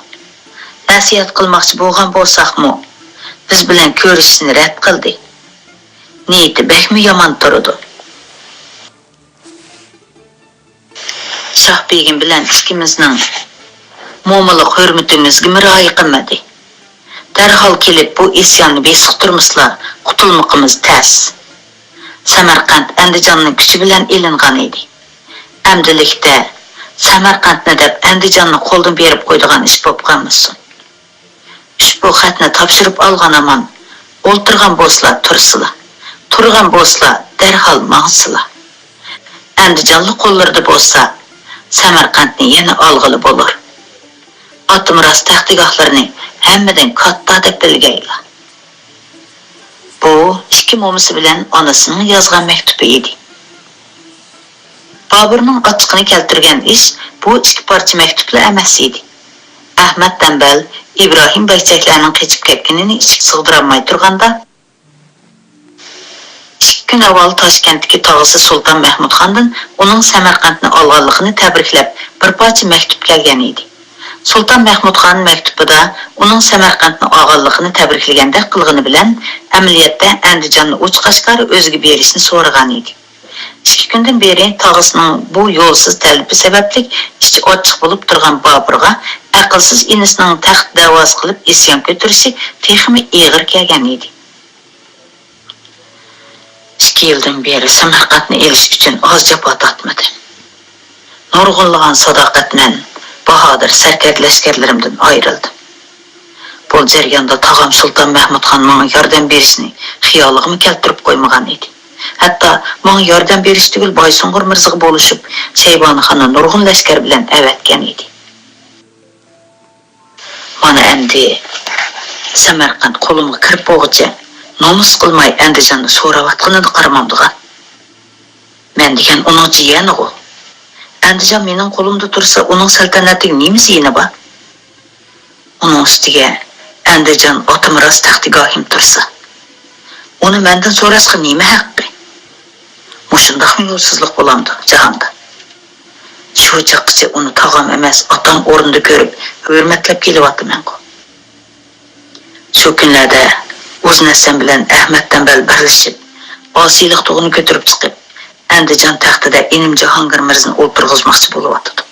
نەسىھەت قىلماقچى بولغان بولساقمۇ، بىز بىلەن كۆرۈشۈشنى رەت قىلدى. نىيىتى بەكمۇ يامان تۇرىدۇ. شاھ بېگىم بىلەن ئىككىمىزنىڭ مومىلىق ھۆرمىتىمىزگىمۇ رىئايە قىلمىدى. دەرھال كېلىپ بۇ ئىسياننى بېسىقتۇرمىسىلا، قۇتۇلمىقىمىز تەس. سەمەرقەنت ئەندىجاننىڭ كۈچى بىلەن ئېلىنغان ئىدى. ئەمدىلىكتە سەمەرقەنتنى دەپ ئەندىجاننى قولدىن بېرىپ قويىدىغان ئىش بولۇپ قالمىسۇن. ئۇشبۇ خەتنى تاپشۇرۇپ ئالغان ھامان، ئولتۇرغان بولسىلا تۇرسىلا، تۇرغان بولسىلا دەرھال ماڭسىلا. ئەندىجانلىق قوللىرىدا بولسا، سەمەرقەنتنى يەنە ئالغىلى بولۇر. ئاتىمىراس تەختىگاھلىرىنى ھەممىدىن كاتتا دەپ بىلگەيلا. بۇ ئىككى مومىسى بىلەن ئانىسىنىڭ يازغان مەكتۇپى ئىدى. بابۇرنىڭ ئاچچىقىنى كەلتۈرگەن ئىش بۇ ئىككى پارچە مەكتۇپلا ئەمەس ئىدى. ئەھمەد تەمبەل ئىبراھىم بەگچەكلەرنىڭ قېچىپ كەتكىنىنى ئىچىگە سىغدۇرالماي تۇرغاندا، ئىككى كۈن ئاۋۋال تاشكەنتتىكى تاغىسى سۇلتان مەھمۇدخاندىن ئۇنىڭ سەمەرقەنتنى ئالغانلىقىنى تەبرىكلەپ بىر پارچە مەكتۇپ كەلگەن ئىدى. سۇلتان مەھمۇدخان مەكتۇپىدا ئۇنىڭ سەمەرقەنتنى ئالغانلىقىنى تەبرىكلىگەندەك قىلغىنى بىلەن، ئەمەلىيەتتە ئەندىجاننى ئوچۇق-ئاشكارا ئۆزىگە بېرىشنى سورىغان ئىدى. ئىككى كۈندىن بېرى تاغىسىنىڭ بۇ يولسىز تەلىپى سەۋەبلىك ئىچى ئاچچىق بولۇپ تۇرغان بابۇرغا ئەقىلسىز ئىنىسىنىڭ تەخت دەۋاسى قىلىپ ئىسيان كۆتۈرۈشى تېخىمۇ ئېغىر كەلگەن ئىدى. ئىككى يىلدىن بېرى سەمەرقەنتنى ئېلىش ئۈچۈن ئاز جاپا تارتمىدىم. نۇرغۇنلىغان ساداقەتمەن، باھادىر سەركەردە لەشكەرلىرىمدىن ئايرىلدىم. بۇ جەرياندا تاغام سۇلتان مەھمۇدخان ماڭا ياردەم بېرىشنى خىيالىغىمۇ كەلتۈرۈپ قويمىغان ئىدى. ھەتتا ماڭا ياردەم بېرىش تۈگۈل، بايسۇنغۇر مىرزىغا بولۇشۇپ، شەيبانىخاننى نۇرغۇن لەشكەر بىلەن ئەۋەتكەن ئىدى. مانا ئەمدى سەمەرقەنت قولۇمغا كىرىپ بولغۇچە نومۇس قىلماي ئەندىجاننى سوراۋاتقىنىنى قارىمامدىغان. مەن دېگەن ئۇنىڭ جىيەنىغۇ. ئەندىجان مېنىڭ قولۇمدا تۇرسا، ئۇنىڭ سەلتەنەتتىكى نېمە زىيىنى بار؟ ئۇنىڭ ئۈستىگە ئەندىجان ئاتىمىراس تەختىگاھىم تۇرسا، ئۇنى مەندىن سوراشقا نېمە ھەققى؟ مۇشۇنداقمۇ يولسىزلىق بولامدۇ جاھاندا؟ شۇ چاغقىچە ئۇنى تاغام ئەمەس، ئاتام ئورنىدا كۆرۈپ، ھۆرمەتلەپ كېلىۋاتىمەنغۇ. شۇ كۈنلەردە ئۇزۇن ھەسەن بىلەن ئەھمەد تەمبەل بىرلىشىپ، ئاسىيلىق تۇغىنى كۆتۈرۈپ چىقىپ، ئەندىجان تەختىدە ئىنىم جاھانگىر مىرزىنى ئولتۇرغۇزماقچى بولۇۋاتىدۇ.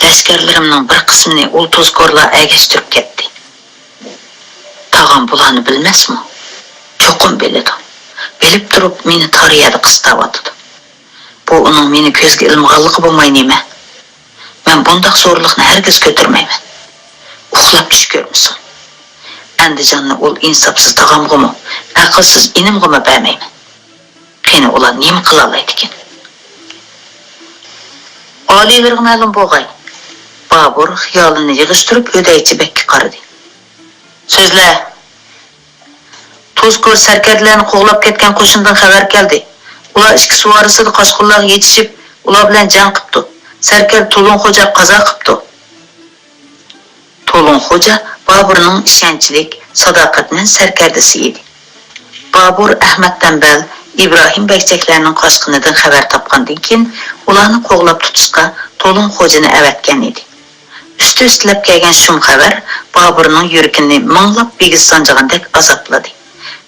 لەشكەرلىرىمنىڭ بىر قىسمىنى ئۇ توزكورلار ئەگەشتۈرۈپ كەتتى. تاغام بۇلارنى بىلمەسمۇ؟ چوقۇم بىلىدۇ. بىلىپ تۇرۇپ مېنى تار يەردە قىستاۋاتىدۇ. بۇ ئۇنىڭ مېنى كۆزگە ئىلمىغانلىقى بولماي نېمە؟ مەن بۇنداق زورلۇقنى ھەرگىز كۆتۈرمەيمەن. ئۇخلاپ چۈش كۆرمىسۇن. ئەندىجاننى ئۇل ئىنساپسىز تاغامغىمۇ، ئەقىلسىز ئىنىمغىمۇ بەرمەيمەن. قېنى ئۇلار نېمە قىلالايدىكىن؟ ئالىيلىرىغا مەلۇم بولغاي. بابۇر خىيالىنى يىغىشتۇرۇپ ھۆدەيچى بەگكە قارىدى. سۆزلە! توزكور سەركەردىلەرنى قوغلاپ كەتكەن قوشۇندىن خەۋەر كەلدى. ئۇلار ئىككى سۇۋارىسىدا قاچقۇنلارغا يېتىشىپ، ئۇلار بىلەن جەڭ قىپتۇ. سەركەردە تولۇن خوجا قازا قىپتۇ. تولۇن خوجا بابۇرنىڭ ئىشەنچلىك، ساداقەتمەن سەركەردىسى ئىدى. بابۇر ئەھمەد تەمبەل، ئىبراھىم بەگچەكلەرنىڭ قاچقىنىدىن خەۋەر تاپقاندىن كېيىن، ئۇلارنى قوغلاپ تۇتۇشقا تولۇن خوجىنى ئەۋەتكەن ئىدى. ئۈستى-ئۈستىلەپ كەلگەن شۇم خەۋەر بابۇرنىڭ يۈرىكىنى مىڭلاپ بىگىز سانجىغاندەك ئازابلىدى.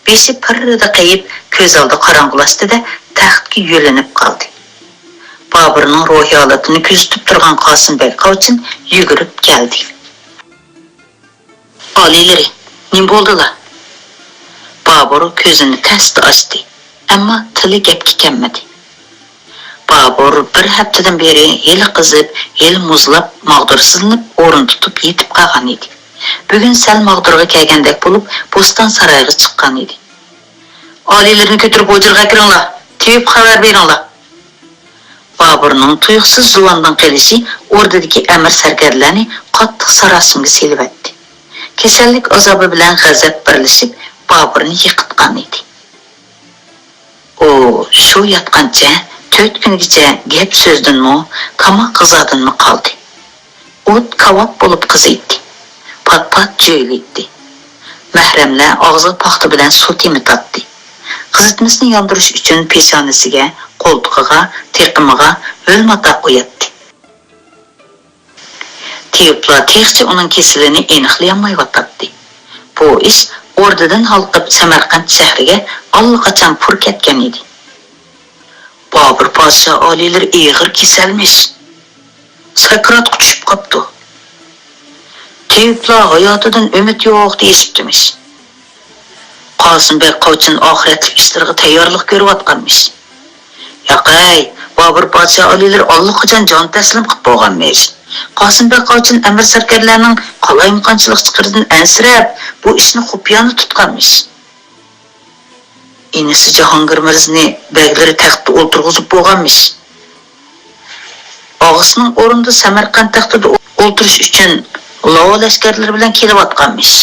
بېشى پىررىدە قېيىپ، كۆز ئالدى قاراڭغۇلاشتى-دە، تەختكە يۆلىنىپ قالدى. بابۇرنىڭ روھىي ھالىتىنى كۆزىتىپ تۇرغان قاسىم بەگ قاۋچىن يۈگۈرۈپ كەلدى. ئالىيلىرى، نېمە بولدىلا؟ بابۇر كۆزىنى تەستە ئاچتى، ئەمما تىلى گەپكە كەلمىدى. بابۇر بىر ھەپتىدىن بېرى ھېلى قىزىپ، ھېلى مۇزلاپ، ماغدۇرسىزلىنىپ ئورۇن تۇتۇپ يېتىپ قالغان ئىدى. بۈگۈن سەل ماغدۇرغا كەلگەندەك بولۇپ، بوستان سارايغا چىققان ئىدى. ئالىيلىرىنى كۆتۈرۈپ ھۇجرىغا كىرىڭلار، تېۋىپ خەۋەر بېرىڭلار. بابۇرنىڭ تۇيۇقسىز زۇۋاندىن قېلىشى ئوردىدىكى ئەمىر سەركەردىلەرنى قاتتىق ساراسىمىگە سېلىۋەتتى. كېسەللىك ئازابى بىلەن غەزەپ بىرلىشىپ، بابۇرنى يىقىتقان ئىدى. ئۇ شۇ ياتقانچە تۆت كۈنگىچە گەپ سۆزدىنمۇ، تاماق غىزادىنمۇ قالدى. ئوت كاۋاپ بولۇپ قىزىيتتى. پات-پات جۆيلۈيتتى. مەھرەملەر ئاغزىغا پاختا بىلەن سۇ تېمىتاتتى. قىزىتمىسىنى ياندۇرۇش ئۈچۈن پېشانىسىگە، قولتۇقىغا، تېقىمىغا ھۆل ماتا قوياتتى. تېۋىپلار تېخىچە ئۇنىڭ كېسىلىنى ئېنىقلىيالمايۋاتاتتى. بۇ ئىش ئوردىدىن ھالقىپ سەمەرقەنت شەھىرىگە ئاللىقاچان پۇر كەتكەن ئىدى. بابۇر پادىشاھ ئالىيلىرى ئېغىر كېسەلمىش. سەكراتقا چۈشۈپ قاپتۇ. تېۋىپلار ھاياتىدىن ئۈمىد يوق دېيىشىپتىمىش. قاسىم بەگ قاۋچىن ئاخىرەتلىك ئىشلىرىغا تەييارلىق كۆرۈۋاتقانمىش. ياقەي، بابۇر پادىشاھ ئالىيلىرى ئاللىقاچان جان تەسلىم قىلىپ بولغانمىش. قاسىم بەگ قاۋچىن ئەمىر سەركەردىلەرنىڭ قالايمىقانچىلىق چىقىرىدىن ئەنسىرەپ، بۇ ئىشنى خۇپىيانە تۇتقانمىش. ئىنىسى جاھانگىر مىرزىنى بەگلىرى تەختتە ئولتۇرغۇزۇپ بولغانمىش. ئاغىسىنىڭ ئورنىدا سەمەرقەنت تەختىدە ئولتۇرۇش ئۈچۈن لاۋا لەشكەرلىرى بىلەن كېلىۋاتقانمىش.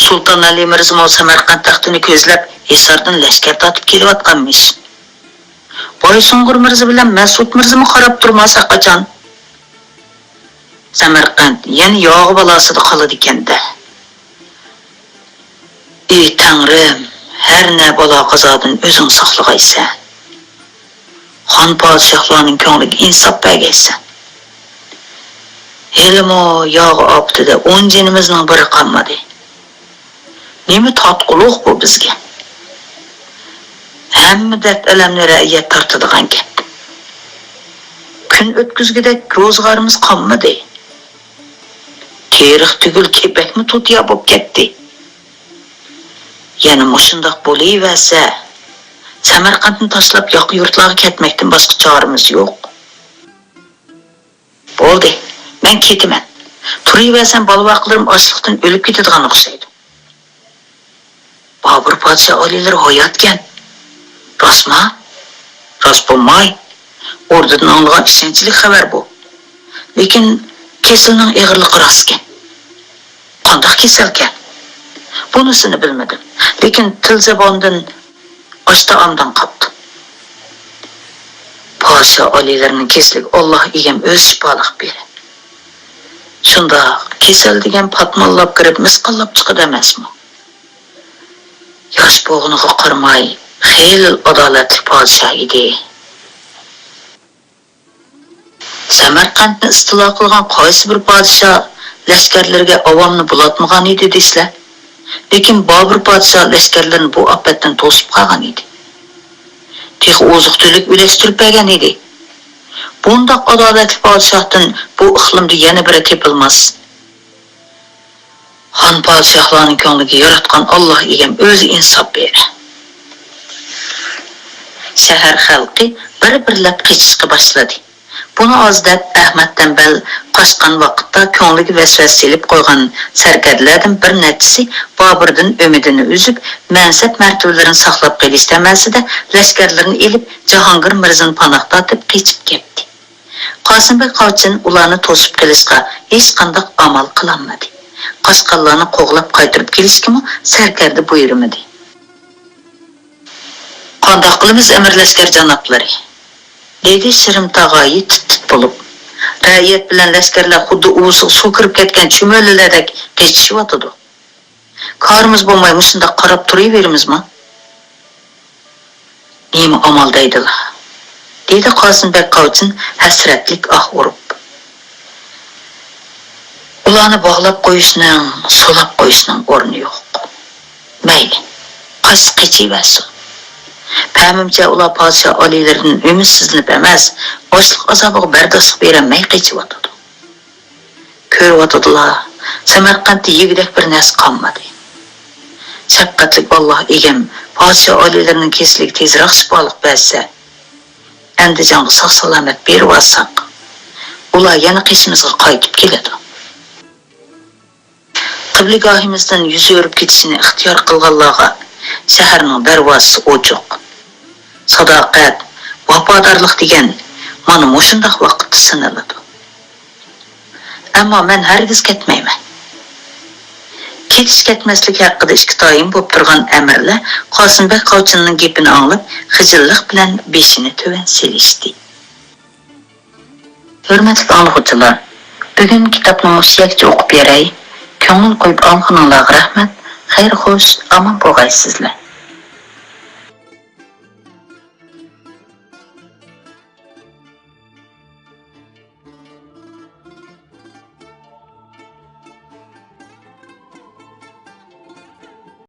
سۇلتان ئەلى مىرزىمۇ سەمەرقەنت تەختىنى كۆزلەپ، ھىساردىن لەشكەر تارتىپ كېلىۋاتقانمىش. بايسۇڭغۇر مىرزا بىلەن مەسئۇد مىرزىمۇ قاراپ تۇرماس ھەرقاچان. سەمەرقەنت يەنە ياغا بالاسىدا قالىدىكەن-دە. ئى تەڭرىم، ھەر نە بالا-قازادىن ئۆزۈڭ ساقلىغايسەن. خان پادىشاھلارنىڭ كۆڭلىگە ئىنساپ بەرگەيسەن. ھېلىمۇ ياغا ئاپىتىدە ئون جېنىمىزنىڭ بىرى قالمىدى. نېمە تارتقۇلۇق بۇ بىزگە؟ ھەممە دەرد-ئەلەمنى رەئىيەت تارتىدىغان گەپ. كۈن ئۆتكۈزگۈدەك روزغارىمىز قالمىدى. تېرىق تۈگۈل كېپەكمۇ تۇتىيا بولۇپ كەتتى. يەنە مۇشۇنداق بولۇۋەرسە، سەمەرقەنتنى تاشلاپ ياقا يۇرتلارغا كەتمەكتىن باشقا چارىمىز يوق. بولدى، مەن كېتىمەن. تۇرۇۋەرسەم، بالا-ۋاقىلىرىم ئاچلىقتىن ئۆلۈپ كېتىدىغان ئوخشايدۇ. بابۇر پادىشاھ ئالىيلىرى ھاياتكەن. راستما؟ راست بولماي. ئوردىدىن ئاڭلىغان ئىشەنچلىك خەۋەر بۇ. لېكىن كېسىلىنىڭ ئېغىرلىقى راستكەن. قانداق كېسەلكەن؟ بۇنىسىنى بىلمىدىم. لېكىن تىل زاۋاندىن، ئاش تائامدىن قاپتۇ. پادىشاھ ئالىيلىرىنىڭ كېسىلىگە ئاللاھ ئىگەم ئۆزى شىپالىق بېرە. شۇنداق، كېسەل دېگەن پاتمانلاپ كىرىپ، مىسقاللاپ چىقىدۇ ئەمەسمۇ؟ ياش بولغىنىغا قارىماي، خېلى ئادالەتلىك پادىشاھ ئىدى. سەمەرقەنتنى ئىستىلا قىلغان قايسى بىر پادىشاھ لەشكەرلىرىگە ئاۋامنى بۇلاتمىغان ئىدى دېسىلە؟ لېكىن بابۇر پادىشاھ لەشكەرلىرىنى بۇ ئاپەتتىن توسۇپ قالغان ئىدى. تېخى ئوزۇق-تۈلۈك ئۈلەشتۈرۈپ بەرگەن ئىدى. بۇنداق ئادالەتلىك پادىشاھتىن بۇ ئىقلىمدا يەنە بىرى تېپىلماس. خان پادىشاھلارنىڭ كۆڭلىگە ياراتقان ئاللاھ ئىگەم ئۆزى ئىنساپ بېرە. شەھەر خەلقى بىر-بىرلەپ قېچىشقا باشلىدى. بۇنى ئاز دەپ، ئەخمەت تەمبەل قاچقان ۋاقىتتا كۆڭلىگە ۋەسۋەسە سېلىپ قويغان سەركەردىلەردىن بىر نەچچىسى بابۇردىن ئۈمىدىنى ئۈزۈپ، مەنسەپ-مەرتىۋىلىرىنى ساقلاپ قېلىش تەمەسىدە، لەشكەرلىرىنى ئېلىپ، جاھانگىر مىرزىنى پاناھ تارتىپ قېچىپ كەتتى. قاسىمبەگ قاۋچىن ئۇلارنى توسۇپ قېلىشقا ھېچقانداق ئامال قىلالمىدى. قاچقانلارنى قوغلاپ قايتۇرۇپ كېلىشكىمۇ سەركەردە بۇيرۇمىدى. «قانداق قىلىمىز، ئەمىر لەشكەر جانابلىرى؟» دېدى شىرىم تاغايى تىت-تىت بولۇپ. «رەئىيەت بىلەن لەشكەرلەر خۇددى ئۇۋىسىغا سۇ كىرىپ كەتكەن چۈمۈلىلەردەك قېچىشىۋاتىدۇ. كارىمىز بولماي مۇشۇنداق قاراپ تۇرۇۋېرىمىزمۇ؟» «نېمە ئامال دەيدىلا؟» دېدى قاسىمبەگ قاۋچىن ھەسرەتلىك ئاھ ئۇرۇپ. «ئۇلارنى باغلاپ قويۇشنىڭ، سولاپ قويۇشنىڭ ئورنى يوق. مەيلى، قاچسا قېچىۋەرسۇن. پەمىمچە، ئۇلار پادىشاھ ئالىيلىرىدىن ئۈمىدسىزلىنىپ ئەمەس، ئاچلىق ئازابىغا بەرداشلىق بېرەلمەي قېچىۋاتىدۇ. كۆرۈۋاتىدىلا، سەمەرقەنتتە يېگۈدەك بىر نەرسە قالمىدى. شەپقەتلىك ئاللاھ ئىگەم، پادىشاھ ئالىيلىرىنىڭ كېسىلىگە تېزراق شىپالىق بەرسە، ئەندىجانغا ساق-سالامەت بېرىۋالساق، ئۇلار يەنە قېشىمىزغا قايتىپ كېلىدۇ. قىبلىگاھىمىزدىن يۈز ئۆرۈپ كېتىشنى ئىختىيار قىلغانلارغا شەھەرنىڭ دەرۋازىسى ئوچۇق. ساداقەت، ۋاپادارلىق دېگەن مانا مۇشۇنداق ۋاقىتتا سىنىلىدۇ. ئەمما مەن ھەرگىز كەتمەيمەن. كېتىش-كەتمەسلىك ھەققىدە ئىككى تايىن بولۇپ تۇرغان ئەمىرلەر قاسىمبەك قاۋچىنىڭ گېپىنى ئاڭلاپ، خىجىللىق بىلەن بېشىنى تۆۋەن سېلىشتى. ھۆرمەتلىك ئاڭلىغۇچىلار، بۈگۈن كىتابنى مۇشۇ يەرگىچە ئوقۇپ بېرەي. كۆڭۈل قويۇپ ئاڭلىغىنىڭلارغا رەھمەت. خەير خوش، ئامان بولغايسىزلەر.